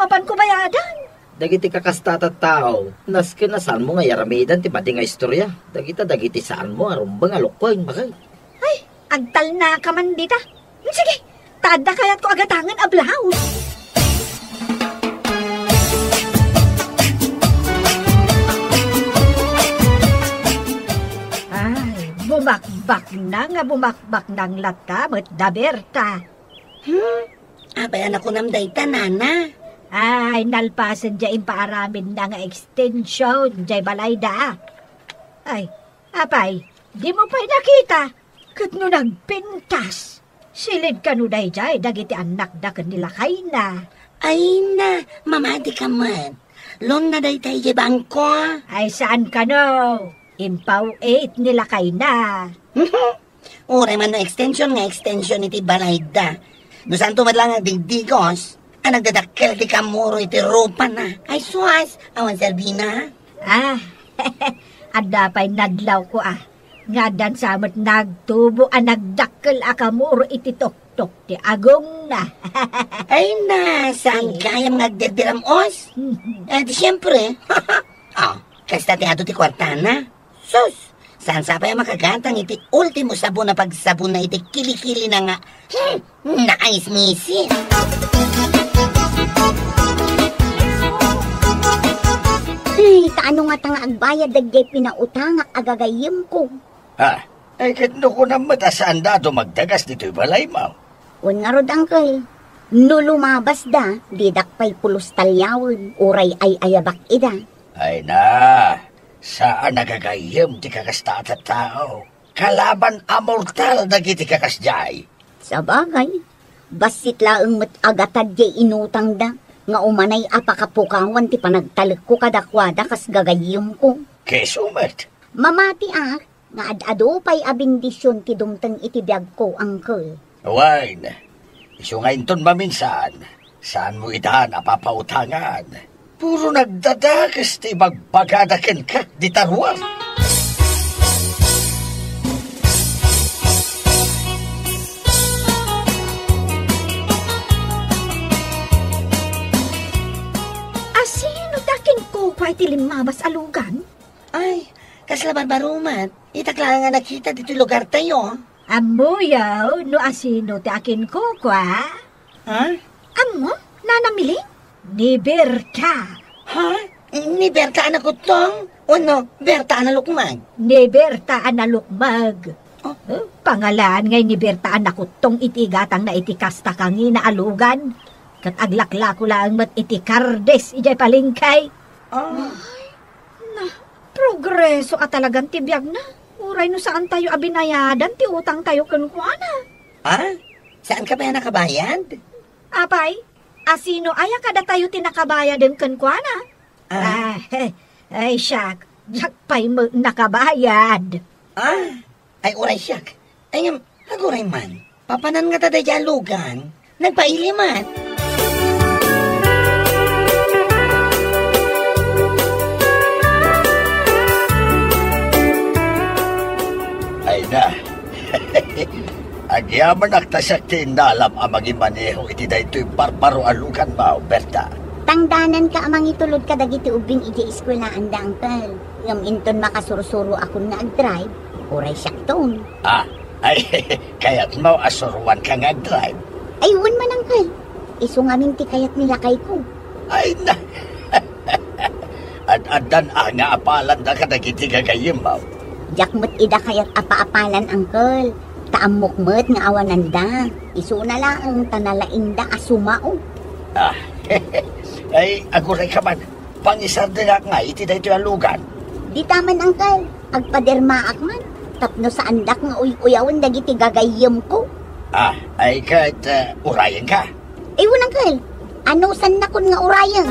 mapanko bayadan. Dagiti kakasta a tattao, nasken a saanmo nga iyaramidan ti madi nga istoria. Dagita dagiti saanmo a rumbeng a lukken, baket. Ay, agtalnaka man dita. Sige, ta adda kayatko a gatangen a blouse. Ay, bumakbaknang a bumakbaknang latta met da Berta. Hmm? Apay a nakunam dayta, nana? Ay, nalpasen diay impaaramidna nga extension diay balayda. Ay, apay, dimo pay nakita? Ket no nagpintas, silid kano daydiay dagiti annakda ken ni lakayna. Ay na, mamadika met. Loan na dayta idiay bangko. Ay, saan kano? Impaw-it ni lakayna. Uray man no extension nga extension iti balayda. No saanto met laeng agdigdigos, a nagdadakkel ti kamuro iti rupana. Ay sus, awan serbina. Ah, adda pay nadlawko a, nga addan sa met nagtubo a nagdakkel a kamuro iti toktok ti agongna. Ay na, saan gayam nga agderderam-os? Eh, di siyempre. Ah, kasta ti adu ti kuartana. Sus! Saan sa pay a makagatang iti ultimo sabon a pagsabonna iti kilikilina nga, hmm, nakaismisit? Ay, ta ania ngata nga agbayad dagiti pinautangak a gagayyemko? Ah, ay, ket no kunam met a saanda a dumagdagas ditoy balaymo? Wen ngarud, uncle, no lumabasda, didak pay pulos taliawen, uray ay-ayabak ida. Ay na, saan a gagayyem ti kakasta a tattao. Kalaban a mortal dagiti kakasdiay. Sabagay, bassit laeng met a gatad diay inutangda. nga umanay a pakapukawan ti panagtalekko kadakuada kas gagayyemko. Keso met. Mamatiak nga ad-adu pay a bendision ti dumteng iti biagko, uncle. Wen, isu nga inton maminsan, saanmo itan a papautangan. Puro nagdadakes ti ibagbagada kenka dita ruar. Asino ti akinkukua iti limmabas a lugan? Ay, kasla barbaro met. Itak laeng a nakita ditoy lugartayo. Ammoyo no asino ti akinkukua? Ha? Ammom, Nana Miling? Ni Berta. Ha? Ni Berta a nakuttong? Wenno Berta a nalukmeg? Ni Berta a nalukmeg. Oh. Eh, pangalan ngay ni Berta a nakuttong iti igatangna iti kasta kangina a lugan. Ket aglaklako laeng met iti kardis idiay palengke. Ah. Na, progreso a talagan ti biagna. Uray no saantayo a binayadan ti utangtayo kenkuana. Ah? Saanka pay a nakabayad? Apay, asino aya kadatayo ti nakabayaden kenkuana? Ah. Ah, eh, ay, siak, diak pay met nakabayad. Ah, ay, uray siak. Ay, ngem, aguray man. Papanan ngata daydiay a lugan? Nagpaili man. Ay na. Agyamanak ta siak ti innalam a mangimaneho iti daytoy barbaro a luganmo, Berta. Tangdananka a mangitulod kadagiti ubbing idiay eskuelaanda, uncle. Ngem inton makasursuroakon nga agdrive, uray siakton. Ah, ay, kayatmo a suroanka nga agdrive? Ay, wen man, uncle. Isu ngamin ti kayat ni lakayko. Ay, na. Ad-addan a nga apalanda kadagiti gagayyemmo. Diak met ida kayat a paapalan, uncle. Ta ammok met nga awananda. Isuna laeng ta nalaingda a sumao. Ah, ay, agurayka man. Pangisardengak ngay iti daytoy a lugan. Dita man, uncle, agpadermaak man tapno saandak nga uy-uyawen dagiti gagayyemko. Ah, ay ket, eh, urayenka? Ay wen, uncle, anusannakon nga urayen?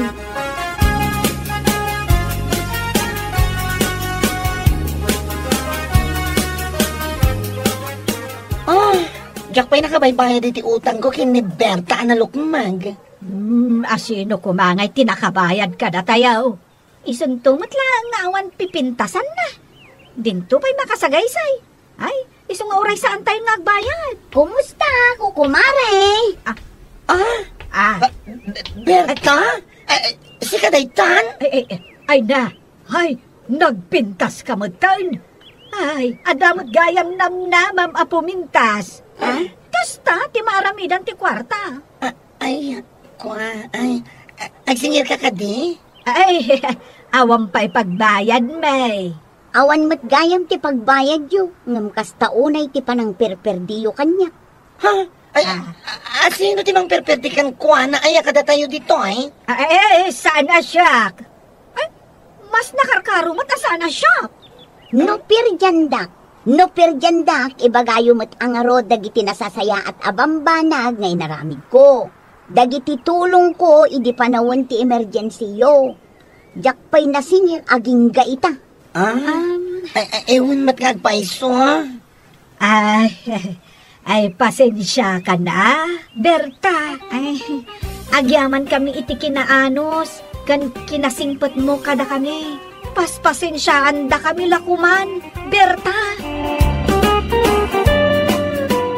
Ah, diak pay nakabaybayad iti utangko ken ni Berta a nalukmeg. Hmm, asino koma ngay ti nakabayad kadatayo? Isunto met laeng nga awan pipintasanna. Dinto pay makasagaysay. Ay, isu nga uray saantayo nga agbayad. Kumusta, kukumare? Ah. Ah? Ah. Ah, Be-, Berta? Eh, eh, sika daytan? Ay, ay, ay, ay na. Ay, nagpintaska metten. Ay, adda met gayam namnamam a pumintas. Ah? Kasta ti maaramidan ti kuarta. Ah, ay, kua, ay, a-, agsingirka kadi? Ay, awan pay pagbayadmi. Awan met gayam ti pagbayadyo, ngem kasta unay ti panangperperdiyo kaniak. Ha? Ay, Ah. a-, asino ti mangperperdi kenkuana? Aya kadatayo ditoy? Ay, saan a siak? Ay, mas nakarkaro met a saan a siak. No perdiandak, no perdiandak, ibagayo met a ngarud dagiti nasasayaat a bambanag nga inaramidko. Dagiti tulongko idi panawen ti emergensiyo. Diak pay nasingir agingga ita. Ah? Um. Ay, ay, ewan met nga agpayso, ha? Ay, ay, pasensiakan a, Berta. Ay, agyaman kami iti kinaanus ken kinasingpetmo kadakami. Paspasensiaandakami la koman, Berta.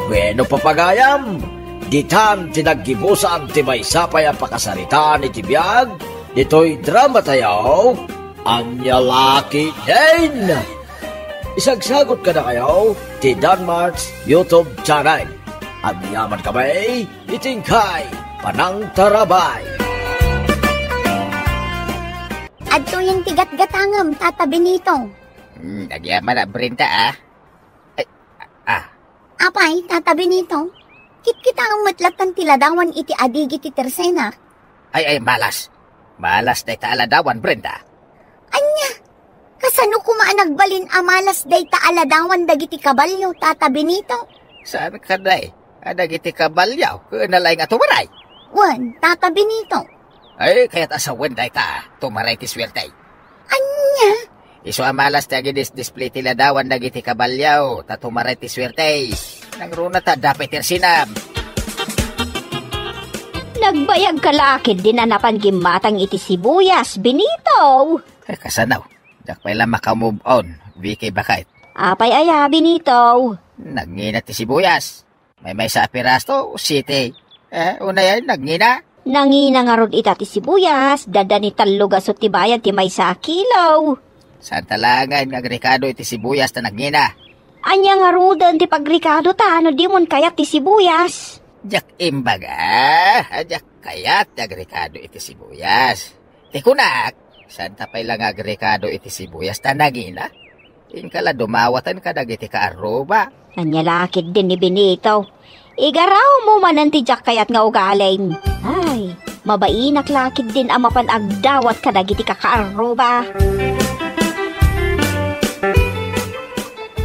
Bueno, papagayam, ditan ti naggibusan ti maysa pay a pakasaritaan iti biag ditoy dramatayo, Ania La Ketdin. Isagsagut kadakayo ti Danmart's YouTube channel. Agyaman kami iti inkay panangtarabay. Adtoyen ti gatgatangem, Tata Benito. Hmm, agyaman a, Brenda, ah. Ay, ah. Apay, Tata Benito, kitkitaem met lattan ti ladawan iti adigi ti tersenak. Ay, ay, malas. Malas dayta a ladawan, Brenda. Ania? Kasano koma a nagbalin a malas dayta a ladawan dagiti kabalio, Tata Benito? Saan kadi a dagiti kabalio, ken nalaing a tumaray? Wen, Tata Benito. Ay, kayat a sawen dayta, tumaray ti suerte. Ania? Isu a malas ti agidisdisplay ti ladawan dagiti kabalio, ta tumaray ti suerte. Nangruna ta adda pay ti arsinam. Nagbayag ka la ketdin a napan gimmatang iti sibuyas, Benito. Eh, kasano? Diak pay la maka-move on, Vicky, baket. Apay aya, Benito? Nagngina ti sibuyas. Maymaysa a piraso, siti. Eh, unay ay nagngina? Nangina ngarud ita ti sibuyas, dadani tallo gasut ti bayad ti maysa a kilo. Saan ta laengen nga agrikado iti sibuyas ta nagngina? Ania ngaruden ti pagrikado ta no dimon kayat ti sibuyas? Diak imbaga, a diak kayat ti agrikado iti sibuyas. Ti kunak, saan ta pay la nga agrikado iti sibuyas ta nangina? Inka la dumawatan kadagiti kaarruba. Ania la ketdin ni Benito? Igarawmo manen ti diak kayat nga ugalim. Ay, mabainak la ketdin a mapan agdawat kadagiti kakaarruba.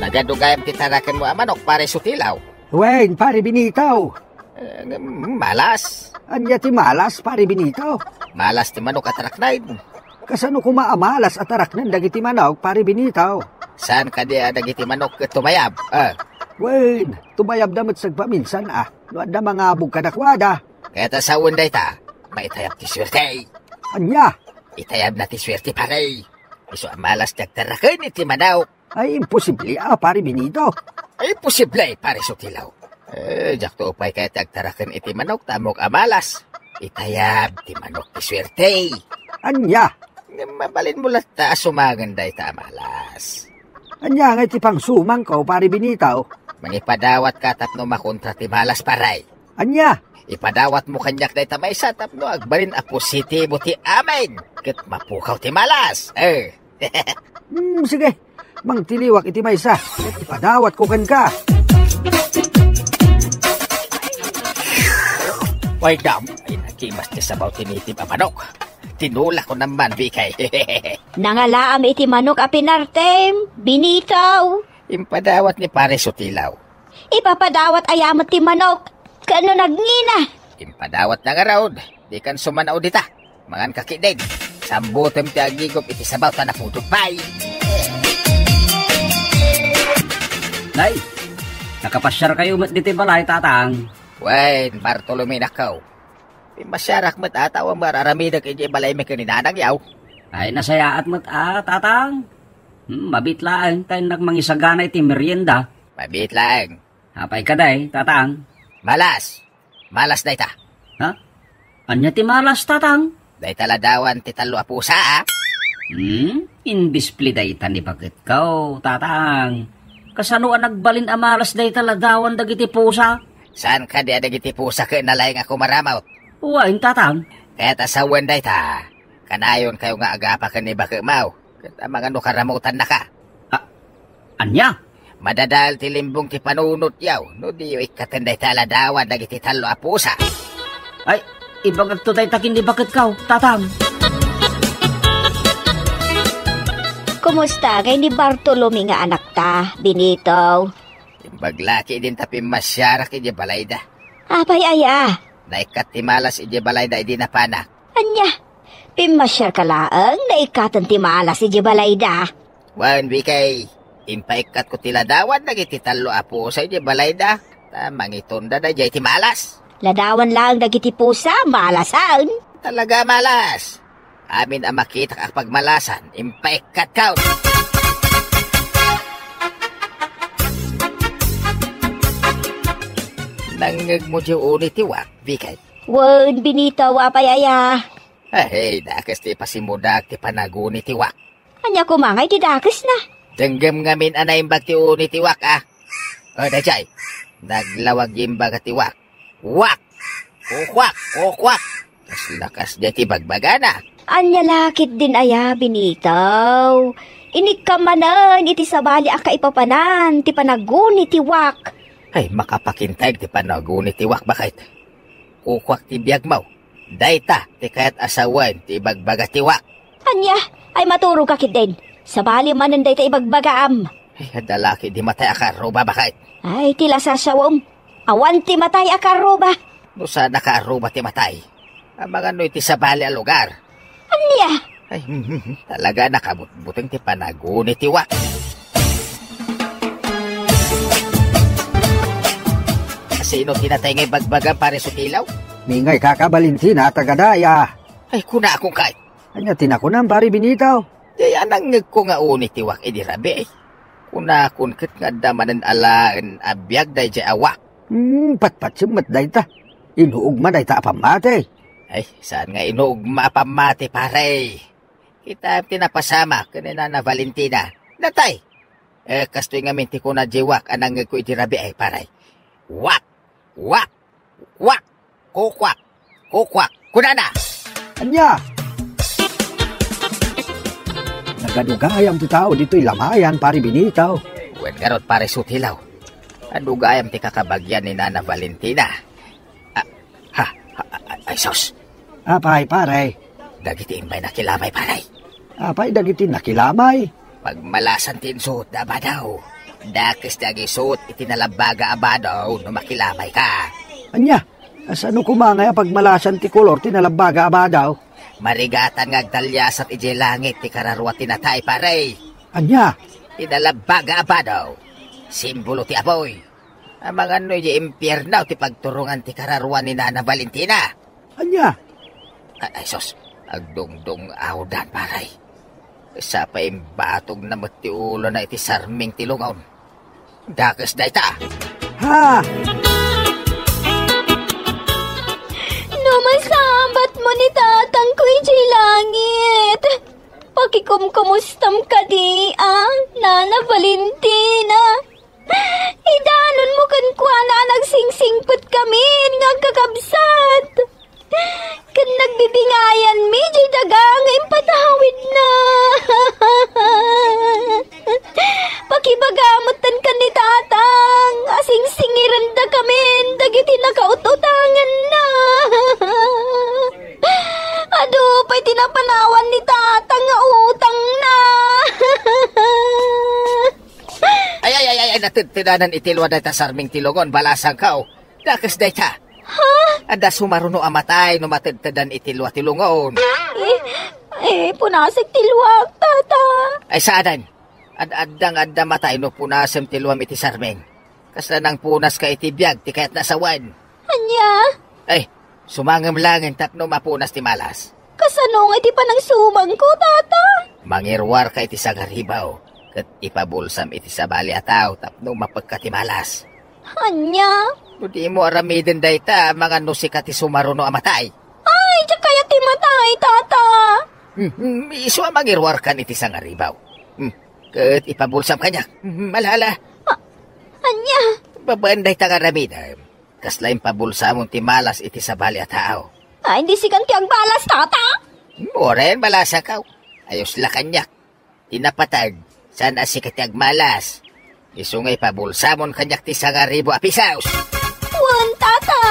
Nagadu gayam ti tarakenmo a manok, pare Sutilaw. Wen, pare Benito. Eh, malas. Ania ti malas, pare Benito? Malas ti manok a taraknen. Kasano koma a malas a taraknen dagiti manok, pare Benito? Saan kadi a dagiti manok ket tumayab? Ah. Wen, tumayabda met sagpaminsan a, no adda mangabog kadakuada. Kayat a sawen dayta, maitayab ti suerte. Ania? Itayabna ti suerte, pare. Isu a malas ti agtaraken iti manok. Ay, imposible a, pare Benito. Ay, imposible, pare Sutilaw. Eh, diakto pay kayat ti agtaraken iti manok ta ammok a malas. Itayab ti manok ti suerte. Ania? Ngem mabalinmo latta a sumangen dayta a malas. Ania ngay ti pangsumangko, pare Benito? Mangipadawatka tapno makontra ti malas, pare. Ania? Ipadawatmo kaniak dayta maysa tapno agbalin a positibo ti amin ket mapukaw ti malas. Eh. Hmm, sige. Mangtiliwak iti maysa ket ipadawatko kenka. Way dam, ay nakimas ti sabaw ti native a manok. Tinulak ko naman, Bikay. Nangalaam iti manok a pinartem, Benito. Impadawat ni Pare Sutilaw. Ipapadawat aya met ti manok, ken no nagngina? Impadawat na ngarud, dikan sumanao dita. Mangan ka ketdin. Sambutem ti agigop iti sabaw ta napudot pay. Nay, nakapasiarkayo met ditoy balay, Tatang? Wen, Bartolome, nakaw. Pimmasiarak met a ta awan nga ar-aramidek idiay balaymi ken ni Nanang, yaw. Ay, nasayaat met a, Tatang. Hmm, mabiit laeng ta innak mangisagana iti merienda. Mabiit laeng. Apay kadi, Tatang? Malas. Malas dayta. Ha? Ania ti malas, Tatang? Dayta ladawan ti tallo a pusa, a. Hmm? Indisplay dayta ni baketko, Tatang. Kasano a nagbalin a malas dayta ladawan dagiti pusa? Saan kadi a dagiti pusa ket nalaing a kumaramut? Wen, Tatang. Ket a sawen dayta, kanayonkayo nga agapaken ni baketmo, ket amangan no karamutannaka. A-, ania? Madadael ti limbong ti panunotyo no diyo ikkaten dayta a ladawan dagiti tallo a pusa. Ay, ibagakto dayta ken ni baketko, Tatang. Kumusta ngay ni Bartolome nga anakta, Benito? Imbag la ketdin ta pimmasiarak idiay balayda. Apay aya? Naikkat ti malas idiay balayda idi napanak. Ania? Pimmasiarka laeng, naikkaten ti malas idiay balayda? Wen, Bikay, impaikkatko ti ladawan dagiti tallo a pusa idiay balayda, ta mangitunda daydiay ti malas. Ladawan laeng dagiti pusa, malasen. Talaga malas. Amin a makitak a pagmalasan, impaikkatko. Nangngegmo diay uni ti wak, Bikay? Wen, Benito, apay aya? Ay, dakes ti ipasimudak ti panaguni ti wak. Ania koma ngay ti dakesna? Denggem ngamin a naimbag ti uni ti wak, a. O, daydiay. Naglawag imbaga ti wak. Wak! Kukwak! Kukwak! Kas lakas diay ti bagbagana. Ania la ketdin aya, Benito? Inikka manen iti sabali a kaipapanan ti panaguni ti wak. Ay, makapakintayek ti panaguni ti wak, baket. Kukwak ti biagmo. Dayta ti kayat a sawen ti ibagbaga ti wak. Ania? Ay, maturogka ketdin. Sabali manen dayta ibagbagaam. Ay, adda la ketdi matay a kaarruba, baket. Ay, ti lasasawem. Awan ti matay a kaarruba. No saan a kaarruba ti matay, Amangan no iti sabali a lugar. Ania? Ay, talaga nakabutbuteng ti panaguni ti wak. Sino ti natay nga ibagbagam, Pare Sutilaw? Ni ngay kaka Valentina, taga daya. Ay, kuna akong kay. Ania ti nakunam, Pare Benito? Di anangngegko nga uni ti wak idi rabii. Kunakon ket nga adda manen alaen a biag daydiay a wak. Hmm, patpatsem met dayta. Inuog man dayta a pammati. Ay, saan nga inuog ma a pammati, pare? Kita ti napasama ken ni Nana Valentina. Natay. Eh, kastoy ngamin ti kuna diay wak a nangngegko idi rabii, pare. Wak! Wak! Wak! Kukwak! Kukwak! Kunana! Ania? Nagadugayam ti tao ditoy lamayan, Pare Benito. Wen garud, Pare Sutilaw. Adugayam ti kakabagian ni Nana Valentina. Ah, ha, ha, ay, sus. Apay, pare? Dagiti imbay nakilamay, pare. Apay dagiti nakilamay? Pagmalasan ti insuot da badaw. Dakes ti agisuot iti nalabbaga a badaw no makilamay ka. Ania? Asano koma nga pagmalasan ti kolor ti nalabbaga a badaw? Marigatan nga agdaliasat idiay langit ti kararua ti natay, pare. Ania? Ti nalabbaga a badaw. Simbolo ti apoy. Amangan no idiay impierno ti pagturongan ti kararua ni Nana Valentina. Ania? A-, ay, sus, agdungdung-awdan, pare. Sapay imbatogna met ti ulona iti sarming ti lungon. Dakes dayta. Ha? No masabatmo ni tatangko idiay langit, pakikumkumustam kadi, a, Nana Valentina. Idanonmo kenkuana a nagsingsingpet kamin nga agkakabsat. Ken nagbibingayanmi diay daga nga impatawidna. Pakibaga metten ken ni Tatang a singsingirendakamin dagiti nakaut-utanganna. Adu pay ti napanawan ni Tatang nga utangna. Ay, ay, ay, ay, ay, natedtedanan iti lua dayta sarming ti lungon, balasangko. Dakes dayta. Ha? Adda sumaruno a matay no matedtedan iti lua ti lungon. Eh, eh, punasek ti luak, tata. Ay, saanen. Ad-adda nga adda matay no punasem ti luam iti sarming. Kasla nangpunaska iti biag ti kayatna a sawen. Ania? Ay, sumangem laengen tapno mapunas ti malas. Kasano nga iti panangsumangko, tata? Mangiruarka iti sangaribaw, ket ipabulsam iti sabali a tao tapno mapekka ti malas. Ania? No dimo aramiden dayta, amangan no sika ti sumaruno a matay. Ay, diak kayat ti matay, tata. Hmm, hmm, isu a mangiruarkan iti sangaribaw. Hmm, ket ipabulsam kaniak. Hmm, ala, ala. A-, ania? Babaen dayta nga aramidem. Kasla impabulsamon ti malas iti sabali a tao. Ay, di sikan ti agmalas, tata? Uray, malasakaw. Ayos la kaniak. Ti napateg, saan a sika ti agmalas. Isu nga ipabulsamon kaniak ti sangaribu a pisos. Wen, tata.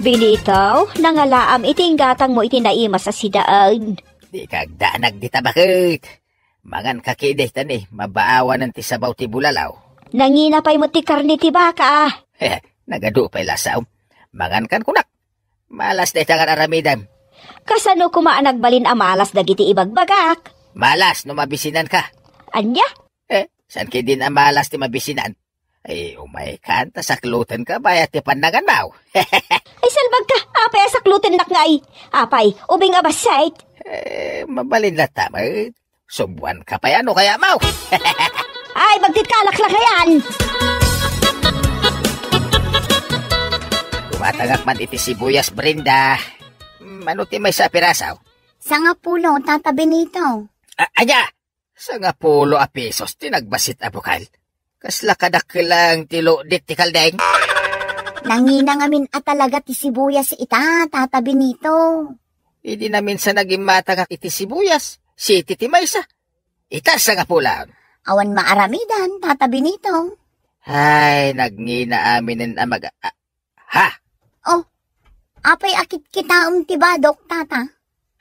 Benito, nangalaam iti inggatangmo iti naimas a sidaen. Dika agdanag dita baket. Manganka kadi ta ni, mabaawanen ti sabaw ti bulalaw. Nangina pay met ti karne ti baka. Nagadu pay lasaw. Mangankan kunak. Malas dayta nga aramidem. Kasano koma a nagbalin a malas dagiti ibagbagak? Malas no mabisinanka. Ania? Eh, saan kadi a malas ti mabisinan? Ay, umaykan, ta saklutenka bayat ti pannanganmaw. Ay, salbagka, apay a saklutennak ngay? Apay, ubing a bassit? Eh, mabalin latta met. Subuanka pay, ano kaya, maw? Ay, bagtit ka, laklakayan! Kumatangak man iti sibuyas, Brenda. Mano ti maysa a pirasaw? Sangapulo, Tata Benito. A-, aya! Sangapulo a pisos ti nagbassit a bukal. Kasla kadakkel laeng ti lukdit ti kaldeng. Nangina ngamin a talaga ti sibuyas ita, Tata Benito. Idi naminsan a gimmatangak iti sibuyas, siti ti maysa. Ita, sangapulo. Awan maaramidan, Tata Benito. Ay, nagngina aminen a mag-, a-, ha? Oh, apay a kitkitaem ti badok, tata?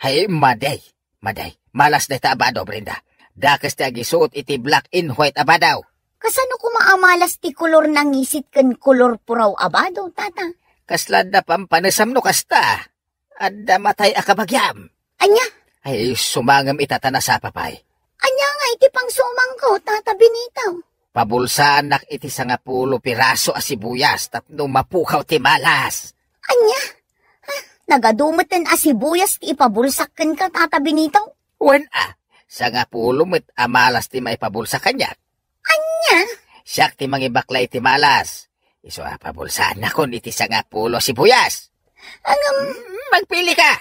Hay, madi. Madi. Malas dayta a bado, Brenda. Dakes ti agisuot iti black and white a bado. Kasano koma a malas ti kolor nangisit ken kolor puraw a bado, tata? Kasla adda pampanesam no kasta? Adda matay a kabagiam. Ania? Ay, sumangem ita ta nasapa pay. Ania nga iti pangsumangko, Tata Benito? Pabulsaanak iti sangapulo piraso a sibuyas tapno mapukaw ti malas. Ania? Ah, nagadu metten a sibuyas ti ipabulsak kenka, Tata Benito? Wen a, sangapulo met a malas ti maipabulsak kaniak. Ania? Siak ti mangibakla iti malas. Isu a pabulsaannakon iti sangapulo a sibuyas. Ngem, mm, magpili ka.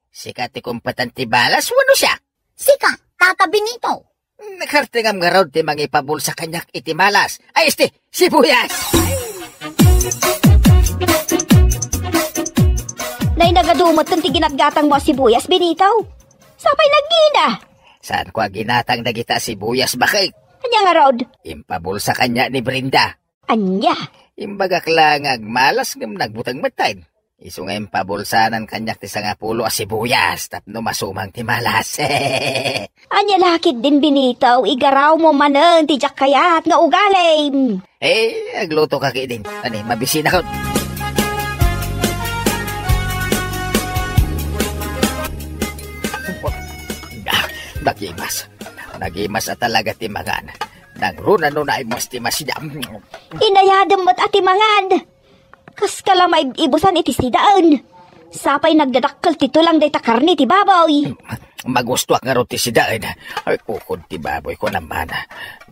Sika ti kompetente malas wenno siak? Sika, Tata Benito. Nakartengam ngarud ti mangipabulsa kaniak iti malas. Ay, esti, sibuyas! Nay, nagadu metten ti ginatgatangmo a sibuyas, Benito. Sapay naggina. Saanko a ginatang dagita a sibuyas, bakit? Ania ngarud? Impabulsa kaniak ni Brenda. Ania? Imbagak la nga agmalas ngem nagbuteng metten. Isu nga impabulsaanan kaniak ti sangapulo a sibuyas tapno masumang ti malas. Ania la ketdin, Benito, igarawmo manen ti diak kayat nga ugalim. Eh, agluto ka ketdin. Ani, mabisinakon. Nagimas. Nagimas a talaga ti mangan. Nangruna no naimas ti masida. Inayadem met a ti mangan. Kaskala maib-ibusan iti sidaen. Sapay nagdadakkel ti tulang dayta karne ti baboy. Magustoak ngarud ti sidaen. Ay, kukod ti baboy ko naman.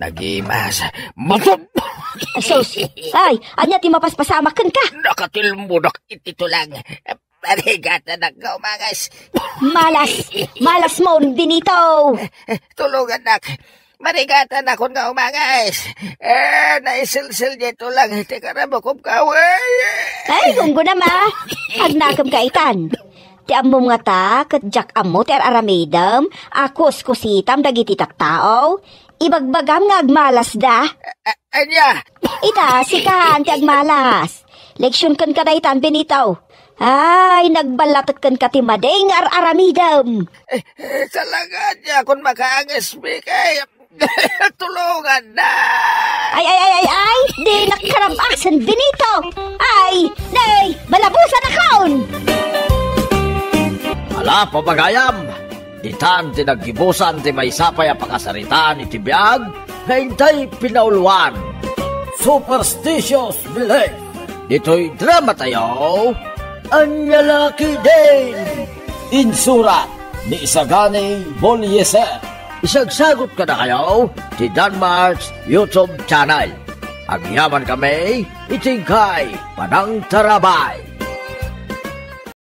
Nagimas. Matod! Ay, sus! Ay, ania ti mapaspasamak kenka? Nakatilmudak iti tulang. Marigatanak nga umangas. Malas! Malasmon, Benito! Tulongannak. Marigatanak nga umangas. Eh, naisilsil dito lang iti karabukob ka, wey. Ay, gungguna ma. Agnakem ka itan. Ti ammom ngata, ket diak ammo ti ar-aramidem a kuskusitam dagiti tattao. Ibagbagam nga agmalasda. A-, ania? Ita, sikan ti agmalas. Leksion kenka daytan, Benito. Ay, nagballatek kenka ti madi nga ar-aramidem. Eh, eh, talaga, diakon makaanges, Bikay. Tulonganna. Ay, ay, ay, ay, ay, di nakarabasen, Benito. Ay, nay, malabusan akon. Ala, pabagayam. Ditan ti naggibusan ti maysa pay a pakasaritaan iti biag nga intay pinauluan. Superstitious belief. Ditoy drama tayo, Ania la ketdin? Insurat ni Isagani Bolieser. Isagsagut kadakayo ti Danmark's YouTube channel. Agyaman kami iti inkay panangtarabay.